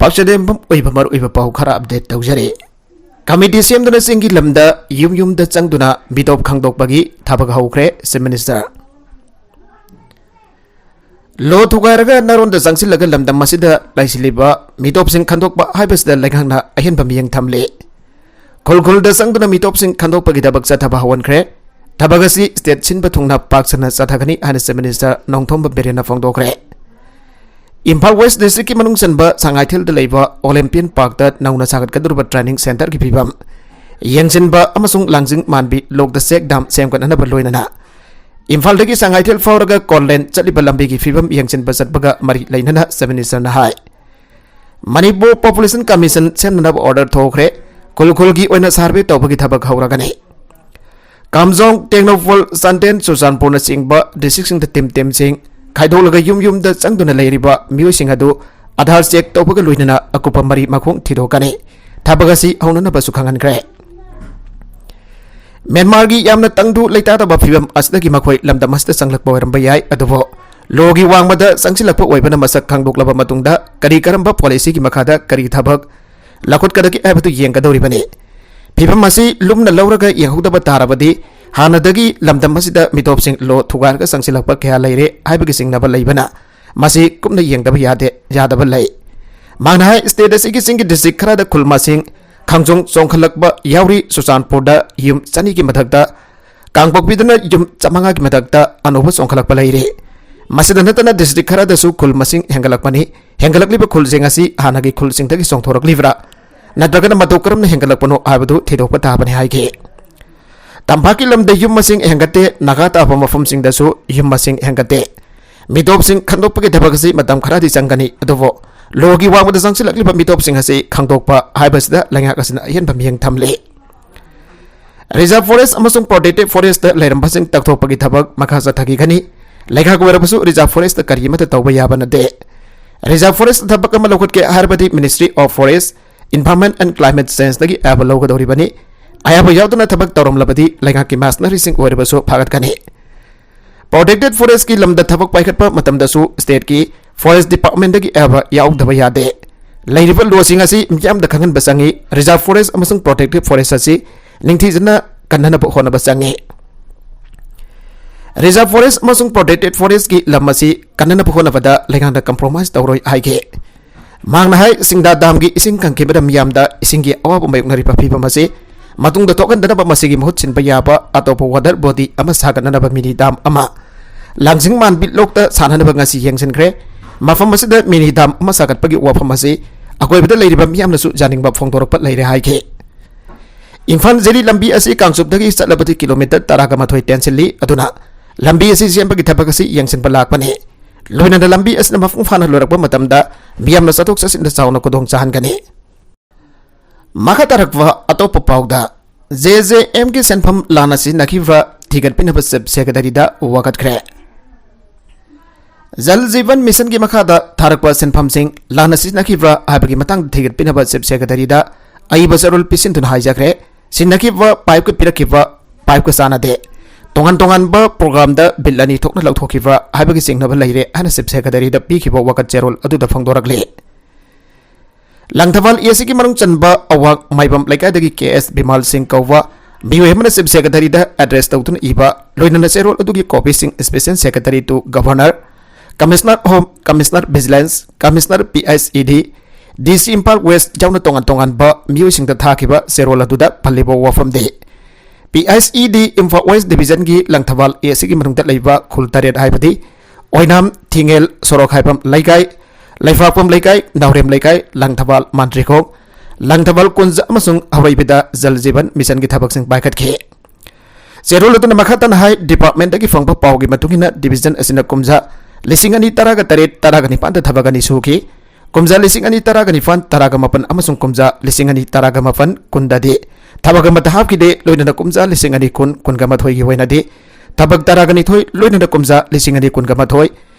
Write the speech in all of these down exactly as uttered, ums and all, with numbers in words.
ꯑꯆꯗꯦꯝꯕꯝ ꯑꯣꯏꯕ ꯃꯔꯨꯑꯣꯏꯕ ꯄꯥꯎ ꯈꯔ ꯑꯞꯗꯦꯠ ꯇꯧꯖꯔꯤ꯫ ꯀꯃꯤꯇꯤ ꯁꯦꯝꯗꯨꯅ ꯆꯤꯡꯒꯤ ꯂꯝꯗ ꯌꯨꯝ ꯌꯨꯝꯗ ꯆꯪꯗꯨꯅ ꯃꯤꯇꯣꯞ ꯈꯪꯗꯣꯛꯄꯒꯤ ꯊꯕꯛ ꯍꯧꯈ꯭ꯔꯦ, Chief Minister꯫ ꯂꯣ ꯊꯨꯒꯥꯏꯔꯒ ꯅꯥꯔꯣꯟꯗ ꯆꯪꯁꯤꯜꯂꯒ ꯂꯝꯗꯝ ꯑꯁꯤꯗ ꯂꯩꯁꯤꯜꯂꯤꯕ ꯃꯤꯇꯣꯞꯁꯤꯡ ꯈꯟꯗꯣꯛꯄ ꯍꯥꯏꯕꯁꯤꯗ ꯂꯩꯉꯥꯛꯅ ꯑꯍꯦꯟꯕ ꯃꯤꯠꯌꯦꯡ ꯊꯝꯂꯤ꯫ ꯈꯨꯜ ꯈꯨꯜꯗ ꯆꯪꯗꯨꯅ ꯃꯤꯇꯣꯞꯁꯤꯡ ꯈꯟꯗꯣꯛꯄꯒꯤ ꯊꯕꯛ ꯆꯠꯊꯕ ꯍꯧꯍꯟꯈ꯭ꯔꯦ꯫ ꯊꯕꯛ ꯑꯁꯤ state ꯁꯤꯟꯕ ꯊꯨꯡꯅ ꯄꯥꯛ ꯁꯟꯅ ꯆꯠꯊꯒꯅꯤ ꯍꯥꯏꯅ Chief Minister Nongthombam ꯕꯤꯔꯦꯟꯅ ꯐꯣꯡꯗꯣꯛꯈ꯭ꯔꯦ꯫ Imphal West District ꯀꯤ ꯃꯅꯨꯡ ꯆꯟꯕ ꯁꯉꯥꯏꯊꯦꯜꯗ ꯂꯩꯕ Olympian Park ꯇ ꯅꯧꯅ ꯁꯥꯒꯠꯀꯗꯧꯔꯤꯕ training centre ꯒꯤ ꯐꯤꯕꯝ ꯌꯦꯡꯁꯤꯟꯕ ꯑꯃꯁꯨꯡ ꯂꯥꯡꯖꯤꯡ ꯃꯥꯟꯕꯤ ꯂꯣꯛꯇ check dam ꯁꯦꯝꯒꯠꯅꯅꯕ ꯂꯣꯏꯅꯅ ꯏꯝꯐꯥꯜꯗꯒꯤ ꯁꯉꯥꯏꯊꯦꯜ ꯐꯥꯎꯔꯒ ꯀꯣꯟꯂꯦꯟ ꯆꯠꯂꯤꯕ ꯂꯝꯕꯤꯒꯤ ꯐꯤꯕꯝ ꯌꯦꯡꯁꯤꯟꯕ ꯆꯠꯄꯒ ꯃꯔꯤ ꯂꯩꯅꯅ Chief Minister ꯅ ꯍꯥꯏ꯫ ꯃꯅꯤꯄꯨꯔ Population Commission ꯁꯦꯝꯅꯅꯕ order ꯊꯣꯛꯈ꯭ꯔꯦ꯫ ꯈꯨꯜ ꯈꯨꯜꯒꯤ ꯑꯣꯏꯅ survey ꯇꯧꯕꯒꯤ ꯊꯕꯛ ꯍꯧꯔꯒꯅꯤ꯫ ꯀꯥꯝꯖꯣꯡ, ꯇꯦꯡꯅꯧꯄꯜ, ꯆꯥꯟꯗꯦꯜ, ꯆꯨꯔꯆꯥꯟꯄꯨꯔꯅꯆꯤꯡꯕ district ꯁꯤꯡꯗ team team ꯁꯤꯡ ꯈꯥꯏꯗꯣꯛꯂꯒ ꯌꯨꯝ ꯌꯨꯝꯗ ꯆꯪꯗꯨꯅ ꯂꯩꯔꯤꯕ ꯃꯤꯑꯣꯏꯁꯤꯡ ꯑꯗꯨ Aadhaar check ꯇꯧꯕꯒ ꯂꯣꯏꯅꯅ ꯑꯀꯨꯞꯄ ꯃꯔꯤ ꯃꯈꯣꯡ ꯊꯤꯗꯣꯛꯀꯅꯤ꯫ ꯊꯕꯛ ꯑꯁꯤ ꯍꯧꯅꯅꯕꯁꯨ ꯈꯪꯍꯟꯈ꯭ꯔꯦ꯫ ꯃ꯭ꯌꯥꯟꯃꯥꯔꯒꯤ ꯌꯥꯝꯅ ꯇꯪꯗꯨ ꯂꯩꯇꯥꯗꯕ ꯐꯤꯕꯝ ꯑꯁꯤꯗꯒꯤ ꯃꯈꯣꯏ ꯂꯝꯗꯝ ꯑꯁꯤꯗ ꯆꯪꯂꯛꯄ ꯑꯣꯏꯔꯝꯕ ꯌꯥꯏ, ꯑꯗꯨꯕꯨ ꯂꯣꯒꯤ ꯋꯥꯡꯃꯗ ꯆꯪꯁꯤꯜꯂꯛꯄ ꯑꯣꯏꯕꯅ ꯃꯁꯛ ꯈꯪꯗꯣꯛꯂꯕ ꯃꯇꯨꯡꯗ ꯀꯔꯤ ꯀꯔꯝꯕ policy ꯒꯤ ꯃꯈꯥꯗ ꯀꯔꯤ ꯊꯕꯛ ꯂꯧꯈꯠꯀꯗꯒꯦ ꯍꯥꯏꯕꯗꯨ ꯌꯦꯡꯒꯗꯧꯔꯤꯕꯅꯤ꯫ ꯐꯤꯕꯝ ꯑꯁꯤ ꯂꯨꯝꯅ ꯂꯧꯔꯒ ꯌꯦꯡꯍꯧꯗꯕ ꯇꯥꯔꯕꯗꯤ ꯍꯥꯟꯅꯗꯒꯤ ꯂꯝꯗꯝ ꯑꯁꯤꯗ ꯃꯤꯇꯣꯞꯁꯤꯡ ꯂꯣ ꯊꯨꯒꯥꯏꯔꯒ ꯆꯪꯁꯤꯜꯂꯛꯄ ꯀꯌꯥ ꯂꯩꯔꯦ ꯍꯥꯏꯕꯒꯤ ꯆꯤꯡꯅꯕ ꯂꯩꯕꯅ ꯃꯁꯤ ꯀꯨꯞꯅ ꯌꯦꯡꯗꯕ ꯌꯥꯗꯦ, ꯌꯥꯗꯕ ꯂꯩ꯫ ꯃꯍꯥꯛꯅ ꯍꯥꯏ, state ꯑꯁꯤꯒꯤ ꯆꯤꯡꯒꯤ district ꯈꯔꯗ ꯈꯨꯜ ꯃꯁꯤꯡ ꯈꯥꯝꯖꯣꯡ ꯆꯣꯡꯈꯠꯂꯛꯄ ꯌꯥꯎꯔꯤ꯫ ꯆꯨꯔꯆꯥꯟꯄꯨꯔꯗ ꯌꯨꯝ ꯆꯅꯤꯒꯤ ꯃꯊꯛꯇ, ꯀꯥꯡꯄꯣꯛꯄꯤꯗꯅ ꯌꯨꯝ ꯆꯥꯃꯉꯥꯒꯤ ꯃꯊꯛꯇ ꯑꯅꯧꯕ ꯆꯣꯡꯈꯠꯂꯛꯄ ꯂꯩꯔꯤ꯫ ꯃꯁꯤꯗ ꯅꯠꯇꯅ district ꯈꯔꯗꯁꯨ ꯈꯨꯜ ꯃꯁꯤꯡ ꯍꯦꯟꯒꯠꯂꯛꯄꯅꯤ꯫ ꯍꯦꯟꯒꯠꯂꯛꯂꯤꯕ ꯈꯨꯜꯁꯤꯡ ꯑꯁꯤ ꯍꯥꯟꯅꯒꯤ ꯈꯨꯜꯁꯤꯡꯗꯒꯤ ꯆꯣꯡꯊꯣꯔꯛꯂꯤꯕ꯭ꯔꯥ ꯅꯠꯇ꯭ꯔꯒꯅ ꯃꯇꯧ ꯀꯔꯝꯅ ꯍꯦꯟꯒꯠꯂꯛꯄꯅꯣ ꯍꯥꯏꯕꯗꯨ ꯊꯤꯗꯣꯛꯄ ꯇꯥꯕꯅꯤ ꯍꯥꯏꯈꯤ꯫ ꯇꯝꯄꯥꯛꯀꯤ ꯂꯝꯗ ꯌꯨꯝ ꯃꯁꯤꯡ ꯍꯦꯟꯒꯠꯇꯦ, ꯅꯥꯒꯥ ꯇꯥꯕ ꯃꯐꯝꯁꯤꯡꯗꯁꯨ ꯌꯨꯝ ꯃꯁꯤꯡ ꯍꯦꯟꯒꯠꯇꯦ꯫ ꯃꯤꯇꯣꯞꯁꯤꯡ ꯈꯟꯗꯣꯛꯄꯒꯤ ꯊꯕꯛ ꯑꯁꯤ ꯃꯇꯝ ꯈꯔꯗꯤ ꯆꯪꯒꯅꯤ, ꯑꯗꯨꯕꯨ ꯂꯣꯒꯤ ꯋꯥꯡꯃꯗ ꯆꯪꯁꯤꯜꯂꯛꯂꯤꯕ ꯃꯤꯇꯣꯞꯁꯤꯡ ꯑꯁꯤ ꯈꯪꯗꯣꯛꯄ ꯍꯥꯏꯕꯁꯤꯗ ꯂꯩꯉꯥꯛ ꯑꯁꯤꯅ ꯑꯍꯦꯟꯕ ꯃꯤꯠꯌꯦꯡ ꯊꯝꯂꯤ꯫ Reserve forest ꯑꯃꯁꯨꯡ protected forest ꯂꯩꯔꯝꯕꯁꯤꯡ ꯇꯛꯊꯣꯛꯄꯒꯤ ꯊꯕꯛ ꯃꯈꯥ ꯆꯠꯊꯈꯤꯒꯅꯤ꯫ ꯂꯩꯉꯥꯛ ꯑꯣꯏꯔꯕꯁꯨ reserve forest ꯀꯔꯤ ꯑꯃꯠꯇ ꯇꯧꯕ ꯌꯥꯕ ꯅꯠꯇꯦ꯫ Reserve forest ꯊꯕꯛ ꯑꯃ ꯂꯧꯈꯠꯀꯦ ꯍꯥꯏꯔꯕꯗꯤ Ministry of Forest, Environment and Climate Change ꯗꯒꯤ ꯑꯌꯥꯕ ꯂꯧꯒꯗꯧꯔꯤꯕꯅꯤ꯫ ꯑꯌꯥꯕ ꯌꯥꯎꯗꯅ ꯊꯕꯛ ꯇꯧꯔꯝꯂꯕꯗꯤ ꯂꯩꯉꯥꯛꯀꯤ machinery ꯁꯤꯡ ꯑꯣꯏꯔꯕꯁꯨ ꯐꯥꯒꯠꯀꯅꯤ꯫ Protected forest ꯀꯤ ꯂꯝꯗ ꯊꯕꯛ ꯄꯥꯏꯈꯠꯄ ꯃꯇꯝꯗꯁꯨ state ꯀꯤ Forest Department ꯗꯒꯤ ꯑꯌꯥꯕ ꯌꯥꯎꯗꯕ ꯌꯥꯗꯦ꯫ ꯂꯩꯔꯤꯕ ꯂꯣꯁꯤꯡ ꯑꯁꯤ ꯃꯤꯌꯥꯝꯗ ꯈꯪꯍꯟꯕ ꯆꯪꯏ꯫ Reserve forest ꯑꯃꯁꯨꯡ protected forest ꯑꯁꯤ ꯅꯤꯡꯊꯤꯖꯅ ꯀꯟꯅꯅꯕ ꯍꯣꯠꯅꯕ ꯆꯪꯏ꯫ Reserve forest ꯑꯃꯁꯨꯡ protected forestꯀꯤ ꯂꯝ ꯑꯁꯤ ꯀꯟꯅꯅꯕ ꯍꯣꯠꯅꯕꯗ ꯂꯩꯉꯥꯛꯅ compromise ꯇꯧꯔꯣꯏ ꯍꯥꯏꯈꯤ꯫ ꯃꯍꯥꯛꯅ ꯍꯥꯏ, ꯁꯤꯡꯗꯥ damꯒꯤ ꯏꯁꯤꯡ ꯀꯪꯈꯤꯕꯗ ꯃꯤꯌꯥꯝꯗ ꯏꯁꯤꯡꯒꯤ ꯑꯋꯥꯕ ꯃꯥꯌꯣꯛꯅꯔꯤꯕ ꯐꯤꯕꯝ ꯑꯁꯤ ꯃꯇꯨꯡꯗ ꯊꯣꯛꯍꯟꯗꯅꯕ ꯃꯁꯤꯒꯤ ꯃꯍꯨꯠ ꯁꯤꯟꯕ ꯌꯥꯕ ꯑꯇꯣꯞꯄ water body ꯑꯃ ꯁꯥꯒꯠꯅꯅꯕ mini dam ꯑꯃ ꯂꯥꯡꯖꯤꯡ ꯃꯥꯟꯕꯤ ꯂꯣꯛꯇ ꯁꯥꯅꯅꯕ ꯉꯁꯤ ꯌꯦꯡꯁꯤꯟꯈ꯭ꯔꯦ꯫ ꯃꯐꯝ ꯑꯁꯤꯗ mini dam ꯑꯃ ꯁꯥꯒꯠꯄꯒꯤ ꯋꯥꯐꯝ ꯑꯁꯤ ꯑꯀꯣꯏꯕꯗ ꯂꯩꯔꯤꯕ ꯃꯤꯌꯥꯝꯅꯁꯨ ꯌꯥꯅꯤꯡꯕ ꯐꯣꯡꯗꯣꯔꯛꯄ ꯂꯩꯔꯦ ꯍꯥꯏꯈꯤ꯫ ꯏꯝꯐꯥꯜ ꯖꯤꯔꯤ ꯂꯝꯕꯤ ꯑꯁꯤ ꯀꯥꯡꯆꯨꯞꯇꯒꯤ ꯆꯠꯂꯕꯗꯤ ꯀꯤꯂꯣꯃꯤꯇꯔ ꯇꯔꯥꯒ ꯃꯥꯊꯣꯏ ꯇꯦꯟꯁꯤꯜꯂꯤ꯫ ꯑꯗꯨꯅ ꯂꯝꯕꯤ ꯑꯁꯤ ꯁꯦꯝꯕꯒꯤ ꯊꯕꯛ ꯑꯁꯤ ꯌꯦꯡꯁꯤꯟꯕ ꯂꯥꯛꯄꯅꯤ꯫ ꯂꯣꯏꯅꯅ ꯂꯝꯕꯤ ꯑꯁꯤꯅ ꯃꯄꯨꯡ ꯐꯥꯅ ꯂꯣꯏꯔꯛꯄ ꯃꯇꯝꯗ ꯃꯤꯌꯥꯝꯅ ꯆꯠꯊꯣꯛ ꯆꯠꯁꯤꯟꯗ ꯆꯥꯎꯅ ꯈꯨꯗꯣꯡ ꯆꯥꯍꯟꯒꯅꯤ꯫ ꯃꯈꯥ ꯇꯥꯔꯛꯄ ꯑꯇꯣꯞꯄ ꯄꯥꯎꯗ, JJMꯒꯤ ꯁꯦꯟꯐꯝ ꯂꯥꯟꯅ ꯁꯤꯖꯤꯟꯅꯈꯤꯕ꯭ꯔꯥ ꯊꯤꯒꯠꯄꯤꯅꯕ Chief Secretaryꯗ ꯋꯥꯀꯠꯈ꯭ꯔꯦ꯫ ꯖꯜ ꯖꯤꯕꯟ ꯃꯤꯁꯟꯒꯤ ꯃꯈꯥꯗ ꯊꯥꯔꯛꯄ ꯁꯦꯟꯐꯝꯁꯤꯡ ꯂꯥꯟꯅ ꯁꯤꯖꯤꯟꯅꯈꯤꯕ꯭ꯔꯥ ꯍꯥꯏꯕꯒꯤ ꯃꯇꯥꯡꯗ ꯊꯤꯒꯠꯄꯤꯅꯕ Chief Secretaryꯗ ꯑꯏꯕ ꯆꯦꯔꯣꯜ ꯄꯤꯁꯤꯟꯗꯨꯅ ꯍꯥꯏꯖꯈ꯭ꯔꯦ꯫ ꯁꯤꯟꯅꯈꯤꯕ pipeꯀ ꯄꯤꯔꯛꯈꯤꯕ pipeꯀ ꯆꯥꯟꯅꯗꯦ꯫ ꯇꯣꯉꯥꯟ ꯇꯣꯉꯥꯟꯕ programꯗ bill ꯑꯅꯤ ꯊꯣꯛꯅ ꯂꯧꯊꯣꯛꯈꯤꯕ꯭ꯔꯥ ꯍꯥꯏꯕꯒꯤ ꯆꯤꯡꯅꯕ ꯂꯩꯔꯦ ꯍꯥꯏꯅ Chief Secretaryꯗ ꯄꯤꯈꯤꯕ ꯋꯥꯀꯠ ꯆꯦꯔꯣꯜ ꯑꯗꯨꯗ ꯐꯣꯡꯗꯣꯔꯛꯂꯤ꯫ ꯂꯪꯊꯕꯥꯜ ACꯒꯤ ꯃꯅꯨꯡ ꯆꯟꯕ ꯑꯋꯥꯡ ꯃꯥꯏꯕꯝ ꯂꯩꯀꯥꯏꯗꯒꯤ ꯀꯦ ꯑꯦꯁ ꯕꯤꯃꯥꯜ ꯁꯤꯡ ꯀꯧꯕ ꯃꯤꯑꯣꯏ ꯑꯃꯅ Chief Secretaryꯗ address ꯇꯧꯗꯨꯅ ꯏꯕ ꯂꯣꯏꯅꯅ ꯆꯦꯔꯣꯜ ꯑꯗꯨꯒꯤ copyꯁꯤꯡ Special Secretary to Governor, Commissioner Home, Commissioner Vigilance, Commissioner PICED, DC Imphal West ꯌꯥꯎꯅ ꯇꯣꯉꯥꯟ ꯇꯣꯉꯥꯟꯕ ꯃꯤꯑꯣꯏꯁꯤꯡꯗ ꯊꯥꯈꯤꯕ ꯆꯦꯔꯣꯜ ꯑꯗꯨꯗ ꯄꯜꯂꯤꯕ ꯋꯥꯐꯝꯗꯤ, PICED ꯏꯝꯐꯥꯜ West Divisionꯒꯤ ꯂꯪꯊꯕꯥꯜ ACꯒꯤ ꯃꯅꯨꯡꯗ ꯂꯩꯕ ꯈꯨꯜ ꯇꯔꯦꯠ ꯍꯥꯏꯕꯗꯤ ꯑꯣꯏꯅꯥꯝ, ꯊꯤꯡꯉꯦꯜ, ꯁꯣꯔꯣꯛ ꯍꯥꯏꯐꯝ ꯂꯩꯀꯥꯏ, ꯂꯩꯐꯥꯛꯄꯝ ꯂꯩꯀꯥꯏ, ꯅꯥꯎꯔꯦꯝ ꯂꯩꯀꯥꯏ, ꯂꯪꯊꯕꯥꯜ, ꯃꯥꯟꯇ꯭ꯔꯤꯈꯣꯡ, ꯂꯪꯊꯕꯥꯜ ꯀꯨꯟꯖ ꯑꯃꯁꯨꯡ ꯍꯧꯔꯩꯕꯤꯗ ꯖꯜ ꯖꯤꯕꯟ ꯃꯤꯁꯟꯒꯤ ꯊꯕꯛꯁꯤꯡ ꯄꯥꯏꯈꯠꯈꯤ꯫ ꯆꯦꯔꯣꯜ ꯑꯗꯨꯅ ꯃꯈꯥ ꯇꯥꯅ ꯍꯥꯏ, departmentꯇꯒꯤ ꯐꯪꯕ ꯄꯥꯎꯒꯤ ꯃꯇꯨꯡ ꯏꯟꯅ division ꯑꯁꯤꯅ ꯀꯨꯝꯖꯥ ꯂꯤꯁꯤꯡ ꯑꯅꯤ ꯇꯔꯥꯒ ꯇꯔꯦꯠ ꯇꯔꯥꯒ ꯅꯤꯄꯥꯟꯗ ꯊꯕꯛ ꯑꯅꯤ ꯁꯨꯈꯤ꯫ ꯀꯨꯝꯖꯥ ꯂꯤꯁꯤꯡ ꯑꯅꯤ ꯇꯔꯥꯒ ꯅꯤꯄꯥꯟ ꯇꯔꯥꯒ ꯃꯥꯄꯟ ꯑꯃꯁꯨꯡ ꯀꯨꯝꯖꯥ ꯂꯤꯁꯤꯡ ꯑꯅꯤ ꯇꯔꯥꯒ ꯃꯥꯄꯟ ꯀꯨꯟꯗꯗꯤ ꯊꯕꯛ ꯑꯃꯠꯇ ꯍꯥꯞꯈꯤꯗꯦ꯫ ꯂꯣꯏꯅꯅ ꯀꯨꯝꯖꯥ ꯂꯤꯁꯤꯡ ꯑꯅꯤ ꯀꯨꯟ ꯀꯨꯟꯒ ꯃꯥꯊꯣꯏꯒꯤ ꯑꯣꯏꯅꯗꯤ ꯊꯕꯛ ꯇꯔꯥꯒ ꯅꯤꯊꯣꯏ, ꯂꯣꯏꯅꯅ ꯀꯨꯝꯖꯥ ꯂꯤꯁꯤꯡ ꯑꯅꯤ ꯀꯨꯟꯒ ꯃꯥꯊꯣꯏ